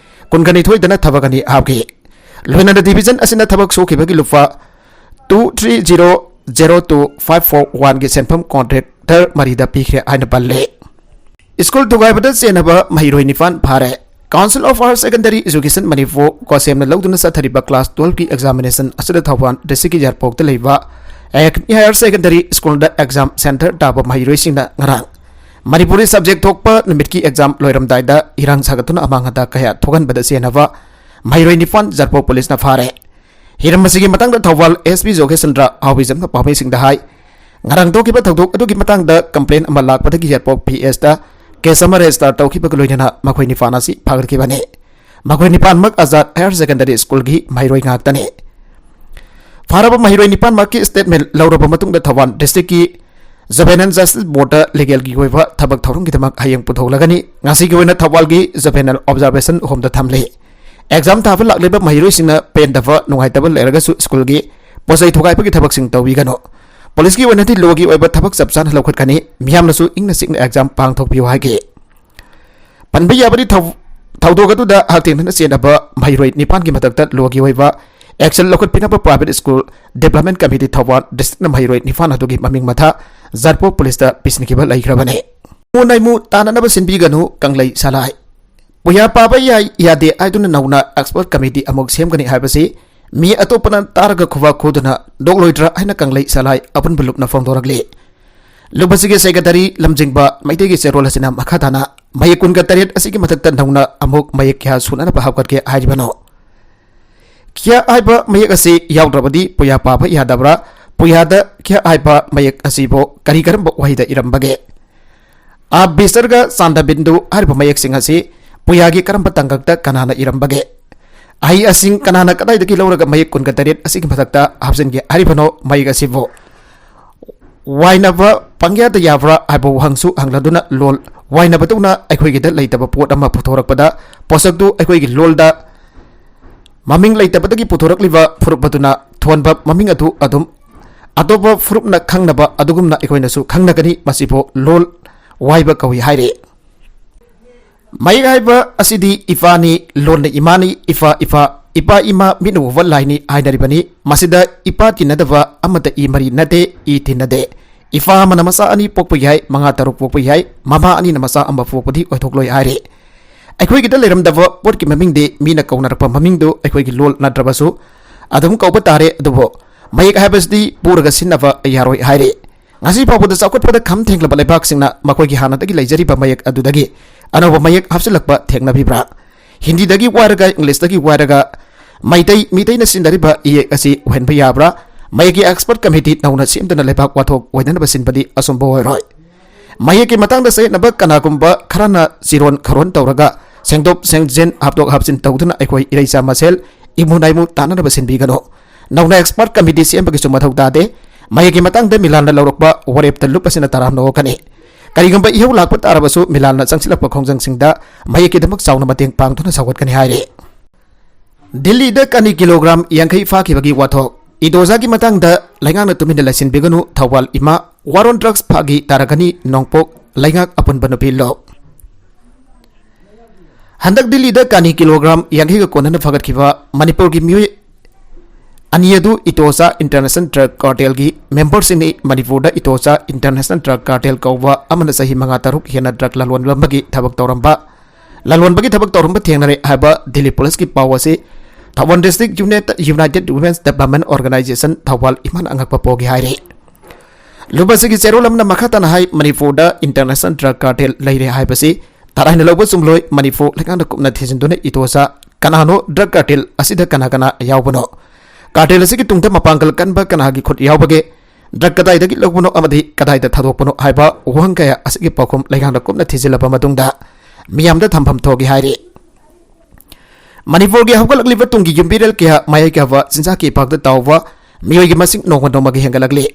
ꯀꯨꯟꯒ ꯅꯤꯊꯣꯏꯗꯅ ꯊꯕꯛ ꯑꯅꯤ ꯍꯥꯞꯈꯤ꯫ ꯂꯣꯏꯅꯅ division ꯑꯁꯤꯅ ꯊꯕꯛ ꯁꯨꯈꯤꯕꯒꯤ ꯂꯨꯄꯥ two three zero zero two five four oneꯒꯤ ꯁꯦꯟꯐꯝ contractor ꯃꯔꯤꯗ ꯄꯤꯈ꯭ꯔꯦ ꯍꯥꯏꯅ ꯄꯜꯂꯦ꯫ ꯁ꯭ꯀꯨꯜ ꯊꯨꯒꯥꯏꯕꯗ ꯆꯦꯟꯅꯕ ꯃꯍꯩꯔꯣꯏ ꯅꯤꯄꯥꯟ ꯐꯥꯔꯦ꯫ Council of Higher Secondary Education Manipur, ꯀꯣꯁꯦꯝꯅ ꯂꯧꯗꯨꯅ ꯆꯠꯊꯔꯤꯕ class twelve ꯀꯤ examination ꯑꯁꯤꯗ ꯊꯧꯕꯥꯜ district ꯀꯤ ꯌꯥꯏꯔꯤꯄꯣꯛꯇ ꯂꯩꯕ ꯑꯦꯛꯃꯤ Higher Secondary School ꯗ exam center ꯇꯥꯕ ꯃꯍꯩꯔꯣꯏꯁꯤꯡꯅ ꯉꯔꯥꯡ ꯃꯅꯤꯄꯨꯔꯤ subject ꯊꯣꯛꯄ ꯅꯨꯃꯤꯠꯀꯤ exam ꯂꯣꯏꯔꯝꯗꯥꯏꯗ ꯏꯔꯥꯡ ꯁꯥꯒꯠꯇꯨꯅ ꯑꯃꯥꯡ ꯑꯇꯥ ꯀꯌꯥ ꯊꯣꯛꯍꯟꯕꯗ ꯆꯦꯟꯅꯕ ꯃꯍꯩꯔꯣꯏ ꯅꯤꯄꯥꯟ ꯌꯥꯏꯔꯤꯄꯣꯛ police ꯅ ꯐꯥꯔꯦ꯫ ꯍꯤꯔꯝ ꯑꯁꯤꯒꯤ ꯃꯇꯥꯡꯗ ꯊꯧꯕꯥꯜ S P ꯖꯣꯒꯦꯁꯟꯗ꯭ꯔ ꯍꯥꯎꯕꯤꯖꯝꯅ ꯄꯥꯎꯃꯤꯁꯤꯡꯗ ꯍꯥꯏ, ꯉꯔꯥꯡ ꯊꯣꯛꯈꯤꯕ ꯊꯧꯗꯣꯛ ꯑꯗꯨꯒꯤ ꯃꯇꯥꯡꯗ complaint ꯑꯃ ꯂꯥꯛꯄꯗꯒꯤ ꯌꯥꯏꯔꯤꯄꯣꯛ P S ꯇ case ꯑꯃ register ꯇꯧꯈꯤꯕꯒ ꯂꯣꯏꯅꯅ ꯃꯈꯣꯏ ꯅꯤꯄꯥꯟ ꯑꯁꯤ ꯐꯥꯒꯠꯈꯤꯕꯅꯤ꯫ ꯃꯈꯣꯏ ꯅꯤꯄꯥꯟꯃꯛ ꯑꯖꯥꯗ Higher Secondary School ꯒꯤ ꯃꯍꯩꯔꯣꯏ ꯉꯥꯛꯇꯅꯤ꯫ ꯐꯥꯔꯕ ꯃꯍꯩꯔꯣꯏ ꯅꯤꯄꯥꯟꯃꯛꯀꯤ statement ꯂꯧꯔꯕ ꯃꯇꯨꯡꯗ ꯊꯧꯕꯥꯜ district ꯀꯤ Juvenile Justice Board ꯇ legal ꯒꯤ ꯑꯣꯏꯕ ꯊꯕꯛ ꯊꯧꯔꯝꯒꯤꯗꯃꯛ ꯍꯌꯦꯡ ꯄꯨꯊꯣꯛꯂꯒꯅꯤ꯫ ꯉꯁꯤꯒꯤ ꯑꯣꯏꯅ ꯊꯧꯕꯥꯜꯒꯤ Juvenile Observation Home ꯗ ꯊꯝꯂꯤ꯫ Exam ꯊꯥꯕ ꯂꯥꯛꯂꯤꯕ ꯃꯍꯩꯔꯣꯏꯁꯤꯡꯅ ꯄꯦꯟꯗꯕ, ꯅꯨꯡꯉꯥꯏꯇꯕ ꯂꯩꯔꯒꯁꯨ school ꯒꯤ ꯄꯣꯠꯆꯩ ꯊꯨꯒꯥꯏꯕꯒꯤ ꯊꯕꯛꯁꯤꯡ ꯇꯧꯕꯤꯒꯅꯨ꯫ Police ꯀꯤ ꯑꯣꯏꯅꯗꯤ law ꯒꯤ ꯑꯣꯏꯕ ꯊꯕꯛ ꯆꯞ ꯆꯥꯅ ꯂꯧꯈꯠꯀꯅꯤ꯫ ꯃꯤꯌꯥꯝꯅꯁꯨ ꯏꯪꯅ ꯆꯤꯛꯅ exam ꯄꯥꯡꯊꯣꯛꯄꯤꯌꯨ ꯍꯥꯏꯈꯤ꯫ ꯄꯟꯕ ꯌꯥꯕꯗꯤ ꯊꯧ-, ꯊꯧꯗꯣꯛ ꯑꯗꯨꯗ ꯍꯛꯊꯦꯡꯅꯅ ꯆꯦꯟꯅꯕ ꯃꯍꯩꯔꯣꯏ ꯅꯤꯄꯥꯟꯒꯤ ꯃꯊꯛꯇ law ꯒꯤ ꯑꯣꯏꯕ action ꯂꯧꯈꯠꯄꯤꯅꯕ Private School Development Committee Thoubal district ꯅ ꯃꯍꯩꯔꯣꯏ ꯅꯤꯄꯥꯟ ꯑꯗꯨꯒꯤ ꯃꯃꯤꯡ ꯃꯊꯥ ꯌꯥꯏꯔꯤꯄꯣꯛ police ꯇ ꯄꯤꯁꯤꯟꯈꯤꯕ ꯂꯩꯈ꯭ꯔꯕꯅꯤ꯫ ꯃꯨ ꯅꯩꯃꯨ ꯇꯥꯅꯅꯕ ꯁꯤꯟꯕꯤꯒꯅꯨ ꯀꯪꯂꯩ ꯁꯂꯥꯏ꯫ ꯄꯨꯌꯥ ꯄꯥꯕ ꯌꯥꯏ ꯌꯥꯗꯦ ꯍꯥꯏꯗꯨꯅ ꯅꯧꯅ expert committee ꯑꯃꯨꯛ ꯁꯦꯝꯒꯅꯤ ꯍꯥꯏꯕꯁꯤ ꯃꯤ ꯑꯇꯣꯞꯄꯅ ꯇꯥꯔꯒ ꯈꯨꯕꯥꯛ ꯈꯨꯗꯨꯅ ꯅꯣꯛꯂꯣꯏꯗ꯭ꯔꯥ ꯍꯥꯏꯅ ꯀꯪꯂꯩ ꯁꯂꯥꯏ ꯑꯄꯨꯟꯕ ꯂꯨꯞꯅ ꯐꯣꯡꯗꯣꯔꯛꯂꯤ꯫ ꯂꯨꯞ ꯑꯁꯤꯒꯤ secretary ꯂꯝꯖꯤꯡꯕ ꯃꯩꯇꯩꯒꯤ ꯆꯦꯔꯣꯜ ꯑꯁꯤꯅ ꯃꯈꯥ ꯇꯥꯅ ꯃꯌꯦꯛ ꯀꯨꯟꯒ ꯇꯔꯦꯠ ꯑꯁꯤꯒꯤ ꯃꯊꯛꯇ ꯅꯧꯅ ꯑꯃꯨꯛ ꯃꯌꯦꯛ ꯀꯌꯥ ꯁꯨꯅꯅꯕ ꯍꯥꯞꯀꯠꯀꯦ ꯍꯥꯏꯔꯤꯕꯅꯣ? ꯈ꯭ꯌꯥ ꯍꯥꯏꯕ ꯃꯌꯦꯛ ꯑꯁꯤ ꯌꯥꯎꯗ꯭ꯔꯕꯗꯤ ꯄꯨꯌꯥ ꯄꯥꯕ ꯌꯥꯗꯕ꯭ꯔꯥ? ꯄꯨꯌꯥꯗ ꯈ꯭ꯌꯥ ꯍꯥꯏꯕ ꯃꯌꯦꯛ ꯑꯁꯤꯕꯨ ꯀꯔꯤ ꯀꯔꯝꯕ ꯋꯥꯍꯩꯗ ꯏꯔꯝꯕꯒꯦ? ꯑꯥ ꯕꯤꯁꯔꯒ ꯆꯥꯟꯗꯕꯤꯟꯗꯨ ꯍꯥꯏꯔꯤꯕ ꯃꯌꯦꯛꯁꯤꯡ ꯑꯁꯤ ꯄꯨꯌꯥꯒꯤ ꯀꯔꯝꯕ ꯇꯥꯡꯀꯛꯇ ꯀꯅꯥꯅ ꯏꯔꯝꯕꯒꯦ? ꯑꯍꯩ ꯑꯁꯤꯡ ꯀꯅꯥꯅ ꯀꯗꯥꯏꯗꯒꯤ ꯂꯧꯔꯒ ꯃꯌꯦꯛ ꯀꯨꯟꯒ ꯇꯔꯦꯠ ꯑꯁꯤꯒꯤ ꯃꯊꯛꯇ ꯍꯥꯞꯆꯤꯟꯒꯦ ꯍꯥꯏꯔꯤꯕꯅꯣ? ꯃꯌꯦꯛ ꯑꯁꯤꯕꯨ ꯋꯥꯏꯅꯕ ꯄꯪꯌꯥꯗ ꯌꯥꯕ꯭ꯔꯥ ꯍꯥꯏꯕ ꯋꯥꯍꯪꯁꯨ ꯍꯪꯂꯗꯨꯅ ꯂꯣꯜ ꯋꯥꯏꯅꯕꯗꯧꯅ ꯑꯩꯈꯣꯏꯒꯤꯗ ꯂꯩꯇꯕ ꯄꯣꯠ ꯑꯃ ꯄꯨꯊꯣꯔꯛꯄꯗ ꯄꯣꯠꯁꯛꯇꯨ ꯑꯩꯈꯣꯏꯒꯤ ꯂꯣꯜꯗ ꯃꯃꯤꯡ ꯂꯩꯇꯕꯗꯒꯤ ꯄꯨꯊꯣꯔꯛꯂꯤꯕ ꯐꯨꯔꯨꯞ ꯑꯗꯨꯅ ꯊꯣꯟꯕ ꯃꯃꯤꯡ ꯑꯗꯨ ꯑꯗꯨꯝ ꯑꯇꯣꯞꯄ ꯐꯨꯔꯨꯞꯅ ꯈꯪꯅꯕ ꯑꯗꯨꯒꯨꯝꯅ ꯑꯩꯈꯣꯏꯅꯁꯨ ꯈꯪꯅꯒꯅꯤ꯫ ꯃꯁꯤꯕꯨ ꯂꯣꯜ ꯋꯥꯏꯕ ꯀꯧꯏ ꯍꯥꯏꯔꯤ꯫ ꯃꯌꯦꯛ ꯍꯥꯏꯕ ꯑꯁꯤꯗꯤ ꯏꯄꯥꯅꯤ, ꯂꯣꯟꯅ ꯏꯃꯥꯅꯤ, ꯏꯄꯥ ꯏꯄꯥ, ꯏꯄꯥ ꯏꯃꯥ ꯃꯤꯠꯅ ꯎꯕ ꯂꯥꯏꯅꯤ ꯍꯥꯏꯅꯔꯤꯕꯅꯤ꯫ ꯃꯁꯤꯗ ꯏꯄꯥ ꯇꯤꯟꯅꯗꯕ ꯑꯃꯠꯇ ꯏ ꯃꯔꯤ ꯅꯠꯇꯦ, ꯏ ꯇꯤꯟꯅꯗꯦ꯫ ꯏꯄꯥ ꯑꯃꯅ ꯃꯆꯥ ꯑꯅꯤ ꯄꯣꯛꯄ ꯌꯥꯏ, ꯃꯉꯥ ꯇꯔꯨꯛ ꯄꯣꯛꯄ ꯌꯥꯏ, ꯃꯃꯥ ꯑꯅꯤꯅ ꯃꯆꯥ ꯑꯃ ꯄꯣꯛꯄꯗꯤ ꯑꯣꯏꯊꯣꯛꯂꯣꯏ ꯍꯥꯏꯔꯤ꯫ ꯑꯩꯈꯣꯏꯒꯤꯗ ꯂꯩꯔꯝꯗꯕ ꯄꯣꯠꯀꯤ ꯃꯃꯤꯡꯗꯤ ꯃꯤꯅ ꯀꯧꯅꯔꯛꯄ ꯃꯃꯤꯡꯗꯨ ꯑꯩꯈꯣꯏꯒꯤ ꯂꯣꯜ ꯅꯠꯇ꯭ꯔꯕꯁꯨ ꯑꯗꯨꯝ ꯀꯧꯕ ꯇꯥꯔꯦ, ꯑꯗꯨꯕꯨ ꯃꯌꯦꯛ ꯍꯥꯏꯕꯁꯤꯗꯤ ꯄꯨꯔꯒ ꯁꯤꯖꯤꯟꯅꯕ ꯌꯥꯔꯣꯏ ꯍꯥꯏꯔꯤ꯫ ꯉꯁꯤ ꯐꯥꯎꯕꯗ ꯆꯥꯎꯈꯠꯄꯗ ꯈꯝ ꯊꯦꯡꯂꯕ ꯂꯩꯕꯥꯛꯁꯤꯡꯅ ꯃꯈꯣꯏꯒꯤ ꯍꯥꯟꯅꯗꯒꯤ ꯂꯩꯖꯔꯤꯕ ꯃꯌꯦꯛ ꯑꯗꯨꯗꯒꯤ ꯑꯅꯧꯕ ꯃꯌꯦꯛ ꯍꯥꯞꯆꯤꯜꯂꯛꯄ ꯊꯦꯡꯅꯕꯤꯕ꯭ꯔꯥ? ꯍꯤꯟꯗꯤꯗꯒꯤ ꯋꯥꯏꯔꯒ, ꯏꯪꯂꯤꯁꯇꯒꯤ ꯋꯥꯏꯔꯒ, ꯃꯩꯇꯩ, ꯃꯤꯇꯩꯅ ꯁꯤꯖꯤꯟꯅꯔꯤꯕ ꯏꯌꯦꯛ ꯑꯁꯤ ꯑꯣꯏꯍꯟꯕ ꯌꯥꯕ꯭ꯔꯥ? ꯃꯌꯦꯛꯀꯤ expert committee ꯅꯧꯅ ꯁꯦꯝꯗꯨꯅ ꯂꯩꯕꯥꯛ ꯋꯥꯊꯣꯛ ꯑꯣꯏꯅꯅꯕ ꯁꯤꯟꯕꯗꯤ ꯑꯆꯨꯝꯕ ꯑꯣꯏꯔꯣꯏ꯫ ꯃꯌꯦꯛꯀꯤ ꯃꯇꯥꯡꯗ ꯆꯌꯦꯠꯅꯕ ꯀꯅꯥꯒꯨꯝꯕ ꯈꯔꯅ ꯆꯤꯔꯣꯟ ꯈꯔꯣꯟ ꯇꯧꯔꯒ ꯁꯦꯡꯗꯣꯛ ꯁꯦꯡꯖꯤꯟ, ꯍꯥꯞꯇꯣꯛ ꯍꯥꯞꯆꯤꯟ ꯇꯧꯗꯨꯅ ꯑꯩꯈꯣꯏ ꯏꯔꯩꯆꯥ ꯃꯁꯦꯜ ꯏꯃꯨ ꯅꯥꯏꯃꯨ ꯇꯥꯟꯅꯅꯕ ꯁꯤꯟꯕꯤꯒꯅꯨ꯫ ꯅꯧꯅ expert committee ꯁꯦꯝꯕꯒꯤꯁꯨ ꯃꯊꯧ ꯇꯥꯗꯦ꯫ ꯃꯌꯦꯛꯀꯤ ꯃꯇꯥꯡꯗ ꯃꯤꯂꯥꯟꯅ ꯂꯧꯔꯛꯄ ꯋꯥꯔꯦꯞꯇ ꯂꯨꯞ ꯑꯁꯤꯅ ꯇꯔꯥꯝꯅ ꯑꯣꯛꯀꯅꯤ꯫ ꯀꯔꯤꯒꯨꯝꯕ ꯏꯍꯧ ꯂꯥꯛꯄ ꯇꯥꯔꯕꯁꯨ ꯃꯤꯂꯥꯟꯅ ꯆꯪꯁꯤꯜꯂꯛꯄ ꯈꯣꯡꯖꯪꯁꯤꯡꯗ ꯃꯌꯦꯛꯀꯤꯗꯃꯛ ꯆꯥꯎꯅ ꯃꯇꯦꯡ ꯄꯥꯡꯗꯨꯅ ꯁꯧꯒꯠꯀꯅꯤ ꯍꯥꯏꯔꯤ꯫ ꯗꯤꯜꯂꯤꯗ ꯀꯥꯅꯤ ꯀꯤꯂꯣꯒ꯭ꯔꯥꯝ ꯌꯥꯡꯈꯩ ꯐꯥꯈꯤꯕꯒꯤ ꯋꯥꯊꯣꯛ꯫ ꯏꯗꯣꯖꯥꯒꯤ ꯃꯇꯥꯡꯗ ꯂꯩꯉꯥꯛꯅ ꯇꯨꯃꯤꯟꯅ ꯂꯩꯁꯤꯟꯕꯤꯒꯅꯨ, ꯊꯧꯕꯥꯜ ꯏꯃꯥ꯫ War on drugs ꯐꯥꯒꯤ ꯇꯥꯔꯛꯀꯅꯤ, ꯅꯣꯡꯄꯣꯛ ꯂꯩꯉꯥꯛ ꯑꯄꯨꯟꯕ ꯅꯨꯄꯤ ꯂꯣ꯫ ꯍꯟꯗꯛ ꯗꯤꯜꯂꯤꯗ ꯀꯥꯅꯤ ꯀꯤꯂꯣꯒ꯭ꯔꯥꯝ ꯌꯥꯡꯈꯩꯒ ꯀꯣꯟꯅꯅ ꯐꯥꯒꯠꯈꯤꯕ ꯃꯅꯤꯄꯨꯔꯒꯤ ꯃꯤꯑꯣꯏ ꯑꯅꯤ ꯑꯗꯨ ꯏꯇꯣꯆꯥ International Drug Cartelꯒꯤ memberꯁꯤꯡꯅꯤ꯫ ꯃꯅꯤꯄꯨꯔꯗ ꯏꯇꯣꯆꯥ International Drug Cartel ꯀꯧꯕ ꯑꯃꯅ ꯆꯍꯤ ꯃꯉꯥ ꯇꯔꯨꯛ ꯍꯦꯟꯅ drug ꯂꯂꯣꯟꯕꯒꯤ ꯊꯕꯛ ꯇꯧꯔꯝꯕ, ꯂꯂꯣꯟꯕꯒꯤ ꯊꯕꯛ ꯇꯧꯔꯝꯕ ꯊꯦꯡꯅꯔꯦ ꯍꯥꯏꯕ ꯗꯤꯜꯂꯤ ꯄꯨꯂꯤꯁꯀꯤ ꯄꯥꯎ ꯑꯁꯤ Thoubal district United, United Women's Development Organization Thoubal ꯏꯃꯥꯅ ꯑꯉꯛꯄ ꯄꯣꯛꯏ ꯍꯥꯏꯔꯤ꯫ ꯂꯨꯞ ꯑꯁꯤꯒꯤ ꯆꯦꯔꯣꯜ ꯑꯃꯅ ꯃꯈꯥ ꯇꯥꯅ ꯍꯥꯏ, ꯃꯅꯤꯄꯨꯔꯗ International Drug Cartel ꯂꯩꯔꯦ ꯍꯥꯏꯕꯁꯤ ꯇꯔꯥꯏꯅ ꯂꯧꯕ ꯆꯨꯝꯂꯣꯏ꯫ ꯃꯅꯤꯄꯨꯔ ꯂꯩꯉꯥꯛꯅ ꯀꯨꯞꯅ ꯊꯤꯖꯤꯟꯗꯨꯅ ꯏꯇꯣꯆꯥ ꯀꯅꯥꯅꯣ, drug cartel ꯑꯁꯤꯗ ꯀꯅꯥ ꯀꯅꯥ ꯌꯥꯎꯕꯅꯣ, cartel ꯑꯁꯤꯒꯤ ꯇꯨꯡꯗ ꯃꯄꯥꯡꯒꯜ ꯀꯟꯕ ꯀꯅꯥꯒꯤ ꯈꯨꯠ ꯌꯥꯎꯕꯒꯦ, drug ꯀꯗꯥꯏꯗꯒꯤ ꯂꯧꯕꯅꯣ ꯑꯃꯗꯤ ꯀꯗꯥꯏꯗ ꯊꯥꯗꯣꯛꯄꯅꯣ ꯍꯥꯏꯕ ꯋꯥꯍꯪ ꯀꯌꯥ ꯑꯁꯤꯒꯤ ꯄꯥꯎꯈꯨꯝ ꯂꯩꯉꯥꯛꯅ ꯀꯨꯞꯅ ꯊꯤꯖꯤꯜꯂꯕ ꯃꯇꯨꯡꯗ ꯃꯤꯌꯥꯝꯗ ꯊꯝꯐꯝ ꯊꯣꯛꯏ ꯍꯥꯏꯔꯤ꯫ ꯃꯅꯤꯄꯨꯔꯒꯤ ꯍꯧꯒꯠꯂꯛꯂꯤꯕ ꯇꯨꯡꯒꯤ ꯌꯨꯝꯕꯤꯔꯦꯜ ꯀꯌꯥ ꯃꯥꯌꯥꯏ ꯀꯥꯕ ꯆꯤꯟꯖꯥꯛꯀꯤ ꯏꯄꯥꯛꯇ ꯇꯥꯎꯕ ꯃꯤꯑꯣꯏꯒꯤ ꯃꯁꯤꯡ ꯅꯣꯡꯃ ꯅꯣꯡꯃꯒꯤ ꯍꯦꯟꯒꯠꯂꯛꯂꯤ꯫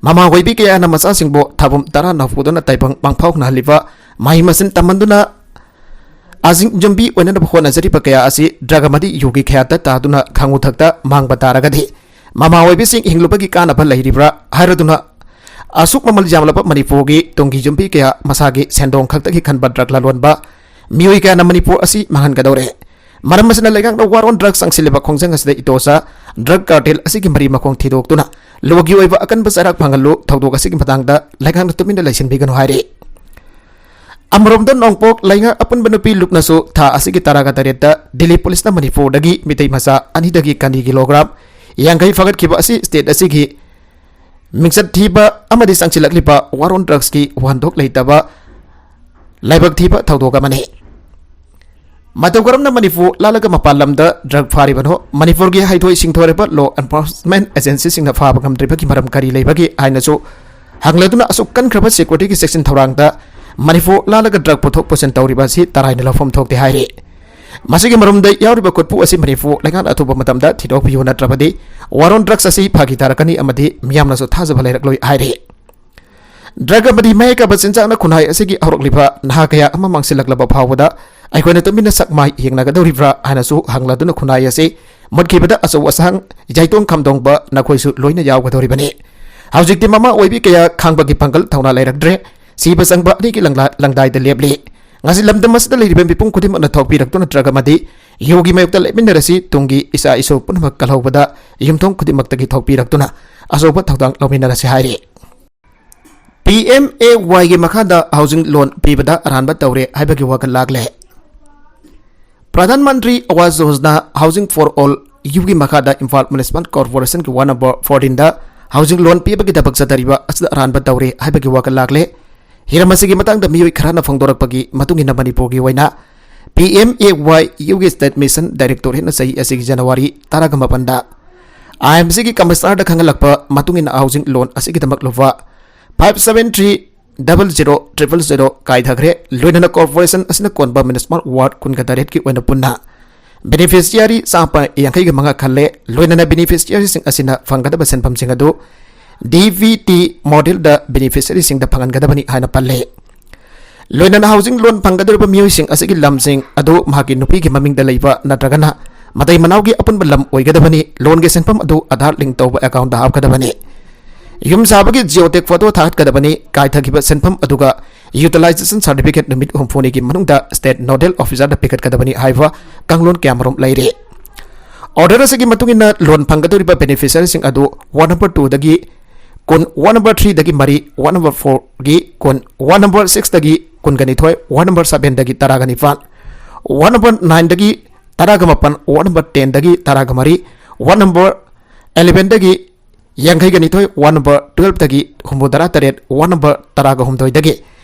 ꯃꯃꯥ ꯑꯣꯏꯕꯤ ꯀꯌꯥꯅ ꯃꯆꯥꯁꯤꯡꯕꯨ ꯊꯥꯕꯨꯝ ꯇꯔꯥ ꯅꯥꯎꯐꯨꯗꯨꯅ ꯇꯥꯏꯕꯪ ꯃꯥꯡꯐꯥꯎꯅꯍꯜꯂꯤꯕ, ꯃꯍꯩ ꯃꯁꯤꯡ ꯇꯝꯍꯟꯗꯨꯅ ꯑꯖꯤꯡ ꯌꯨꯝꯕꯤ ꯑꯣꯏꯅꯅꯕ ꯍꯣꯠꯅꯖꯔꯤꯕ ꯀꯌꯥ ꯑꯁꯤ drug ꯑꯃꯗꯤ ꯌꯨꯒꯤ ꯈꯌꯥꯠꯇ ꯇꯥꯗꯨꯅ ꯈꯥꯉꯨ ꯊꯛꯇ ꯃꯥꯡꯕ ꯇꯥꯔꯒꯗꯤ ꯃꯃꯥ ꯑꯣꯏꯕꯤꯁꯤꯡ ꯍꯤꯡꯂꯨꯕꯒꯤ ꯀꯥꯟꯅꯕ ꯂꯩꯔꯤꯕ꯭ꯔꯥ ꯍꯥꯏꯔꯗꯨꯅ ꯑꯁꯨꯛ ꯃꯃꯜ ꯌꯥꯝꯂꯕ ꯃꯅꯤꯄꯨꯔꯒꯤ ꯇꯨꯡꯒꯤ ꯌꯨꯝꯕꯤ ꯀꯌꯥ ꯃꯁꯥꯒꯤ ꯁꯦꯟꯗꯣꯡ ꯈꯛꯇꯒꯤ ꯈꯟꯕ drug ꯂꯂꯣꯟꯕ ꯃꯤꯑꯣꯏ ꯀꯌꯥꯅ ꯃꯅꯤꯄꯨꯔ ꯑꯁꯤ ꯃꯥꯡꯍꯟꯒꯗꯧꯔꯦ꯫ ꯃꯔꯝ ꯑꯁꯤꯅ ꯂꯩꯉꯥꯛꯅ war on drug ꯆꯪꯁꯤꯜꯂꯤꯕ ꯈꯣꯡꯖꯪ ꯑꯁꯤꯗ ꯏꯇꯣꯆꯥ drug cartel ꯑꯁꯤꯒꯤ ꯃꯔꯤ ꯃꯈꯣꯡ ꯊꯤꯗꯣꯛꯇꯨꯅ ꯂꯣꯒꯤ ꯑꯣꯏꯕ ꯑꯀꯟꯕ ꯆꯩꯔꯥꯛ ꯐꯪꯍꯜꯂꯨ꯫ ꯊꯧꯗꯣꯛ ꯑꯁꯤꯒꯤ ꯃꯇꯥꯡꯗ ꯂꯩꯉꯥꯛꯅ ꯇꯨꯃꯤꯟꯅ ꯂꯩꯁꯤꯟꯕꯤꯒꯅꯨ ꯍꯥꯏꯔꯤ꯫ ꯑꯃꯔꯣꯝꯗ, ꯅꯣꯡꯄꯣꯛ ꯂꯩꯉꯥꯛ ꯑꯄꯨꯟꯕ ꯅꯨꯄꯤ ꯂꯨꯞꯅꯁꯨ ꯊꯥ ꯑꯁꯤꯒꯤ ꯇꯔꯥꯒ ꯇꯔꯦꯠꯇ ꯗꯤꯜꯂꯤ ꯄꯨꯂꯤꯁꯅ ꯃꯅꯤꯄꯨꯔꯗꯒꯤ ꯃꯤꯇꯩ ꯃꯆꯥ ꯑꯅꯤꯗꯒꯤ ꯀꯅꯤ ꯀꯤꯂꯣꯒ꯭ꯔꯥꯝ ꯌꯥꯡꯈꯩ ꯐꯥꯒꯠꯈꯤꯕ ꯑꯁꯤ ꯁ꯭ꯇꯦꯠ ꯑꯁꯤꯒꯤ ꯃꯤꯡꯆꯠ ꯊꯤꯕ ꯑꯃꯗꯤ ꯆꯪꯁꯤꯜꯂꯛꯂꯤꯕ ꯋꯥꯔꯣꯟ ꯗ꯭ꯔꯒꯁꯀꯤ ꯋꯥꯍꯟꯊꯣꯛ ꯂꯩꯇꯕ ꯂꯥꯏꯕꯛ ꯊꯤꯕ ꯊꯧꯗꯣꯛ ꯑꯃꯅꯤ꯫ ꯃꯇꯧ ꯀꯔꯝꯅ ꯃꯅꯤꯄꯨꯔ ꯂꯥꯜꯂꯒ ꯃꯄꯥꯟ ꯂꯝꯗ ꯗ꯭ꯔꯒ ꯐꯥꯔꯤꯕꯅꯣ, ꯃꯅꯤꯄꯨꯔꯒꯤ ꯍꯩꯊꯣꯏ ꯁꯤꯡꯊꯣꯏꯔꯕ ꯂꯣ ꯑꯦꯟꯐꯣꯔꯁꯃꯦꯟ ꯑꯦꯖꯦꯟꯁꯤꯁꯤꯡꯅ ꯐꯥꯕ ꯉꯝꯗ꯭ꯔꯤꯕꯒꯤ ꯃꯔꯝ ꯀꯔꯤ ꯂꯩꯕꯒꯦ ꯍꯥꯏꯅꯁꯨ ꯍꯪꯂꯗꯨꯅ, ꯑꯁꯨꯛ ꯀꯟꯈ꯭ꯔꯕ ꯁꯦꯀ꯭ꯌꯨꯔꯤꯇꯤꯒꯤ ꯆꯦꯛꯁꯤꯟ ꯊꯧꯔꯥꯡꯗ ꯃꯅꯤꯄꯨꯔ ꯂꯥꯜꯂꯒ ꯗ꯭ꯔꯒ ꯄꯨꯊꯣꯛ ꯄꯨꯁꯤꯟ ꯇꯧꯔꯤꯕ ꯑꯁꯤ ꯇꯔꯥꯏꯅ ꯂꯧꯐꯝ ꯊꯣꯛꯇꯦ ꯍꯥꯏꯔꯤ꯫ ꯃꯁꯤꯒꯤ ꯃꯔꯨꯝꯗ ꯌꯥꯎꯔꯤꯕ ꯈꯨꯠꯄꯨ ꯑꯁꯤ ꯃꯅꯤꯄꯨꯔ ꯂꯩꯉꯥꯛꯅ ꯑꯊꯨꯕ ꯃꯇꯝꯗ ꯊꯤꯗꯣꯛꯄꯤꯌꯨ, ꯅꯠꯇ꯭ꯔꯕꯗꯤ ꯋꯥꯔꯣꯟ ꯗ꯭ꯔꯒꯁ ꯑꯁꯤ ꯐꯥꯒꯤ ꯇꯥꯔꯛꯀꯅꯤ ꯑꯃꯗꯤ ꯃꯤꯌꯥꯝꯅꯁꯨ ꯊꯥꯖꯕ ꯂꯩꯔꯛꯂꯣꯏ ꯍꯥꯏꯔꯤ꯫ ꯗ꯭ꯔꯒ ꯑꯃꯗꯤ ꯃꯍꯩ ꯀꯥꯕ ꯆꯤꯟꯖꯥꯛꯅ ꯈꯨꯟꯅꯥꯏ ꯑꯁꯤꯒꯤ ꯍꯧꯔꯛꯂꯤꯕ ꯅꯍꯥ ꯀꯌꯥ ꯑꯃ ꯃꯥꯡꯁꯤꯜꯂꯛꯂꯕ ꯐꯥꯎꯕꯗ ꯑꯩꯈꯣꯏꯅ ꯇꯨꯃꯤꯟꯅ ꯁꯛ ꯃꯥꯏ ꯌꯦꯡꯅꯒꯗꯧꯔꯤꯕ꯭ꯔꯥ ꯍꯥꯏꯅꯁꯨ ꯍꯪꯂꯗꯨꯅ, ꯈꯨꯟꯅꯥꯏ ꯑꯁꯤ ꯃꯨꯠꯈꯤꯕꯗ ꯑꯆꯧ ꯑꯁꯥꯡ ꯌꯥꯏꯇꯣꯡ ꯈꯝꯗꯣꯡꯕ ꯅꯈꯣꯏꯁꯨ ꯂꯣꯏꯅ ꯌꯥꯎꯒꯗꯧꯔꯤꯕꯅꯤ꯫ ꯍꯧꯖꯤꯛꯇꯤ ꯃꯃꯥ ꯑꯣꯏꯕꯤ ꯀꯌꯥ ꯈꯥꯡꯕꯒꯤ ꯄꯥꯡꯒꯜ ꯊꯧꯅꯥ ꯂꯩꯔꯛꯇ꯭ꯔꯦ꯫ ꯁꯤꯕ ꯆꯪꯕ ꯑꯅꯤꯒꯤ ꯂꯪꯂꯥ-, ꯂꯪꯗꯥꯏꯗ ꯂꯦꯞꯂꯤ꯫ ꯉꯁꯤ ꯂꯝꯗꯝ ꯑꯁꯤꯗ ꯂꯩꯔꯤꯕ ꯃꯤꯄꯨꯝ ꯈꯨꯗꯤꯡꯃꯛꯅ ꯊꯣꯛꯄꯤꯔꯛꯇꯨꯅ ꯗ꯭ꯔꯒ ꯑꯃꯗꯤ ꯌꯨꯒꯤ ꯃꯥꯌꯣꯛꯇ ꯂꯦꯞꯃꯤꯟꯅꯔꯁꯤ꯫ ꯇꯨꯡꯒꯤ ꯏꯆꯥ ꯏꯁꯨ ꯄꯨꯝꯅꯃꯛ ꯀꯜꯍꯧꯕꯗ ꯌꯨꯝꯊꯣꯡ ꯈꯨꯗꯤꯡꯃꯛꯇꯒꯤ ꯊꯣꯛꯄꯤꯔꯛꯇꯨꯅ ꯑꯆꯧꯕ ꯊꯧꯗꯥꯡ ꯂꯧꯃꯤꯟꯅꯔꯁꯤ ꯍꯥꯏꯔꯤ꯫ ꯄꯤ ꯑꯦꯝ ꯑꯦ ꯋꯥꯏꯒꯤ ꯃꯈꯥꯗ ꯍꯥꯎꯁꯤꯡ ꯂꯣꯟ ꯄꯤꯕꯗ ꯑꯔꯥꯟꯕ ꯇꯧꯔꯦ ꯍꯥꯏꯕꯒꯤ ꯋꯥꯈꯜ ꯂꯥꯛꯂꯦ꯫ Pradhan Mantri Awas Yojana housing for all ꯌꯨꯒꯤ ꯃꯈꯥꯗ ꯏꯝꯐꯥꯜ ꯃ꯭ꯌꯨꯅꯤꯁꯤꯄꯥꯜ ꯀꯣꯔꯄꯣꯔꯦꯁꯟꯒꯤ ꯋꯥꯔꯗ ꯅꯝꯕꯔ ꯐꯣꯔꯇꯤꯟꯗ ꯍꯥꯎꯁꯤꯡ ꯂꯣꯟ ꯄꯤꯕꯒꯤ ꯊꯕꯛ ꯆꯠꯊꯔꯤꯕ ꯑꯁꯤꯗ ꯑꯔꯥꯟꯕ ꯇꯧꯔꯦ ꯍꯥꯏꯕꯒꯤ ꯋꯥꯈꯜ ꯂꯥꯛꯂꯦ꯫ ꯍꯤꯔꯝ ꯑꯁꯤꯒꯤ ꯃꯇꯥꯡꯗ ꯃꯤꯑꯣꯏ ꯈꯔꯅ ꯐꯣꯡꯗꯣꯔꯛꯄꯒꯤ ꯃꯇꯨꯡ ꯏꯟꯅ ꯃꯅꯤꯄꯨꯔꯒꯤ ꯑꯣꯏꯅ ꯄꯤ ꯑꯦꯝ ꯑꯦ ꯋꯥꯏ ꯌꯨꯒꯤ ꯁ꯭ꯇꯦꯠ ꯃꯤꯁꯟ ꯗꯥꯏꯔꯦꯛꯇꯣꯔꯦꯠꯅ ꯆꯍꯤ ꯑꯁꯤꯒꯤ ꯖꯅꯋꯥꯔꯤ ꯇꯔꯥꯒ ꯃꯥꯄꯟꯗ ꯑꯥꯏ ꯑꯦꯝ ꯁꯤꯒꯤ ꯀꯃꯤꯁꯅꯔꯗ ꯈꯪꯍꯜꯂꯛꯄ ꯃꯇꯨꯡ ꯏꯟꯅ ꯍꯥꯎꯁꯤꯡ ꯂꯣꯟ ꯑꯁꯤꯒꯤꯗꯃꯛ ꯂꯨꯄꯥ five seven three double zero triple zero ꯀꯥꯏꯊꯈ꯭ꯔꯦ꯫ ꯂꯣꯏꯅꯅ ꯀꯣꯔꯄꯣꯔꯦꯁꯟ ꯑꯁꯤꯅ ꯀꯣꯟꯕ ꯃ꯭ꯌꯨꯅꯤꯁꯤꯄꯥꯜ ꯋꯥꯔꯗ ꯀꯨꯟꯒ ꯇꯔꯦꯠꯀꯤ ꯑꯣꯏꯅ ꯄꯨꯟꯅ ꯕꯦꯅꯤꯐꯤꯁꯤꯌꯥꯔꯤ ꯆꯥꯝꯃ ꯌꯥꯡꯈꯩꯒ ꯃꯉꯥ ꯈꯜꯂꯦ꯫ ꯂꯣꯏꯅꯅ ꯕꯦꯅꯤꯐꯤꯁꯤꯌꯥꯔꯤꯁꯤꯡ ꯑꯁꯤꯅ ꯐꯪꯒꯗꯕ ꯁꯦꯟꯐꯝꯁꯤꯡ ꯑꯗꯨ ꯗꯤ ꯕꯤ ꯇꯤ ꯃꯣꯗꯦꯜꯗ ꯕꯦꯅꯤꯐꯤꯁꯤꯌꯥꯔꯤꯁꯤꯡꯗ ꯐꯪꯍꯟꯒꯗꯕꯅꯤ ꯍꯥꯏꯅ ꯄꯜꯂꯦ꯫ ꯂꯣꯏꯅꯅ ꯍꯥꯎꯁꯤꯡ ꯂꯣꯟ ꯐꯪꯒꯗꯧꯔꯤꯕ ꯃꯤꯑꯣꯏꯁꯤꯡ ꯑꯁꯤꯒꯤ ꯂꯝꯁꯤꯡ ꯑꯗꯨ ꯃꯍꯥꯛꯀꯤ ꯅꯨꯄꯤꯒꯤ ꯃꯃꯤꯡꯗ ꯂꯩꯕ ꯅꯠꯇ꯭ꯔꯒꯅ ꯃꯇꯩ ꯃꯅꯥꯎꯒꯤ ꯑꯄꯨꯟꯕ ꯂꯝ ꯑꯣꯏꯒꯗꯕꯅꯤ꯫ ꯂꯣꯟꯒꯤ ꯁꯦꯟꯐꯝ ꯑꯗꯨ ꯑꯙꯥꯔ ꯂꯤꯡ ꯇꯧꯕ ꯑꯦꯀꯥꯎꯟꯗ ꯍꯥꯞꯀꯗꯕꯅꯤ꯫ ꯌꯨꯝ ꯁꯥꯕꯒꯤ ꯖꯤꯑꯣꯇꯦꯛ ꯐꯣꯇꯣ ꯊꯥꯒꯠꯀꯗꯕꯅꯤ꯫ ꯀꯥꯏꯊꯈꯤꯕ ꯁꯦꯟꯐꯝ ꯑꯗꯨꯒ ꯌꯨꯇꯤꯂꯥꯏꯖꯦꯁꯟ ꯁꯥꯔꯇꯤꯐꯤꯀꯦꯠ ꯅꯨꯃꯤꯠ ꯍꯨꯝꯐꯨꯅꯤꯒꯤ ꯃꯅꯨꯡꯗ ꯁ꯭ꯇꯦꯠ ꯅꯣꯗꯦꯜ ꯑꯣꯐꯤꯁꯥꯔꯗ ꯄꯤꯈꯠꯀꯗꯕꯅꯤ ꯍꯥꯏꯕ ꯀꯥꯡꯂꯣꯟ ꯀꯌꯥꯃꯔꯨꯝ ꯂꯩꯔꯤ꯫ ꯑꯣꯔꯗꯔ ꯑꯁꯤꯒꯤ ꯃꯇꯨꯡ ꯏꯟꯅ ꯂꯣꯟ ꯐꯪꯒꯗꯧꯔꯤꯕ ꯕꯦꯅꯤꯐꯤꯁꯤꯌꯥꯔꯤꯁꯤꯡ ꯑꯗꯨ ꯋꯥꯔꯗ ꯅꯝꯕꯔ ꯇꯨꯗꯒꯤ ꯀꯨꯟ, ꯋꯥꯔꯗ ꯅꯝꯕꯔ ꯊ꯭ꯔꯤꯗꯒꯤ ꯃꯔꯤ, ꯋꯥꯔꯗ ꯅꯝꯕꯔ ꯐꯣꯔꯒꯤ ꯀꯨꯟ, ꯋꯥꯔꯗ ꯅꯝꯕꯔ ꯁꯤꯛꯁꯇꯒꯤ ꯀꯨꯟꯒ ꯅꯤꯊꯣꯏ, ward number seven ꯗꯒꯤ ꯇꯔꯥꯒ ꯅꯤꯄꯥꯟ, ward number nine ꯗꯒꯤ ꯇꯔꯥꯒ ꯃꯥꯄꯟ, ward number ten ꯗꯒꯤ ꯇꯔꯥꯒ ꯃꯔꯤ, ward number eleven ꯗꯒꯤ ꯌꯥꯡꯈꯩꯒ ꯅꯤꯊꯣꯏ, ward number twelve ꯗꯒꯤ ꯍꯨꯝꯐꯨꯇꯔꯥ ꯇꯔꯦꯠ, ward number ꯇꯔꯥꯒ ꯍꯨꯝꯗꯣꯏꯗꯒꯤ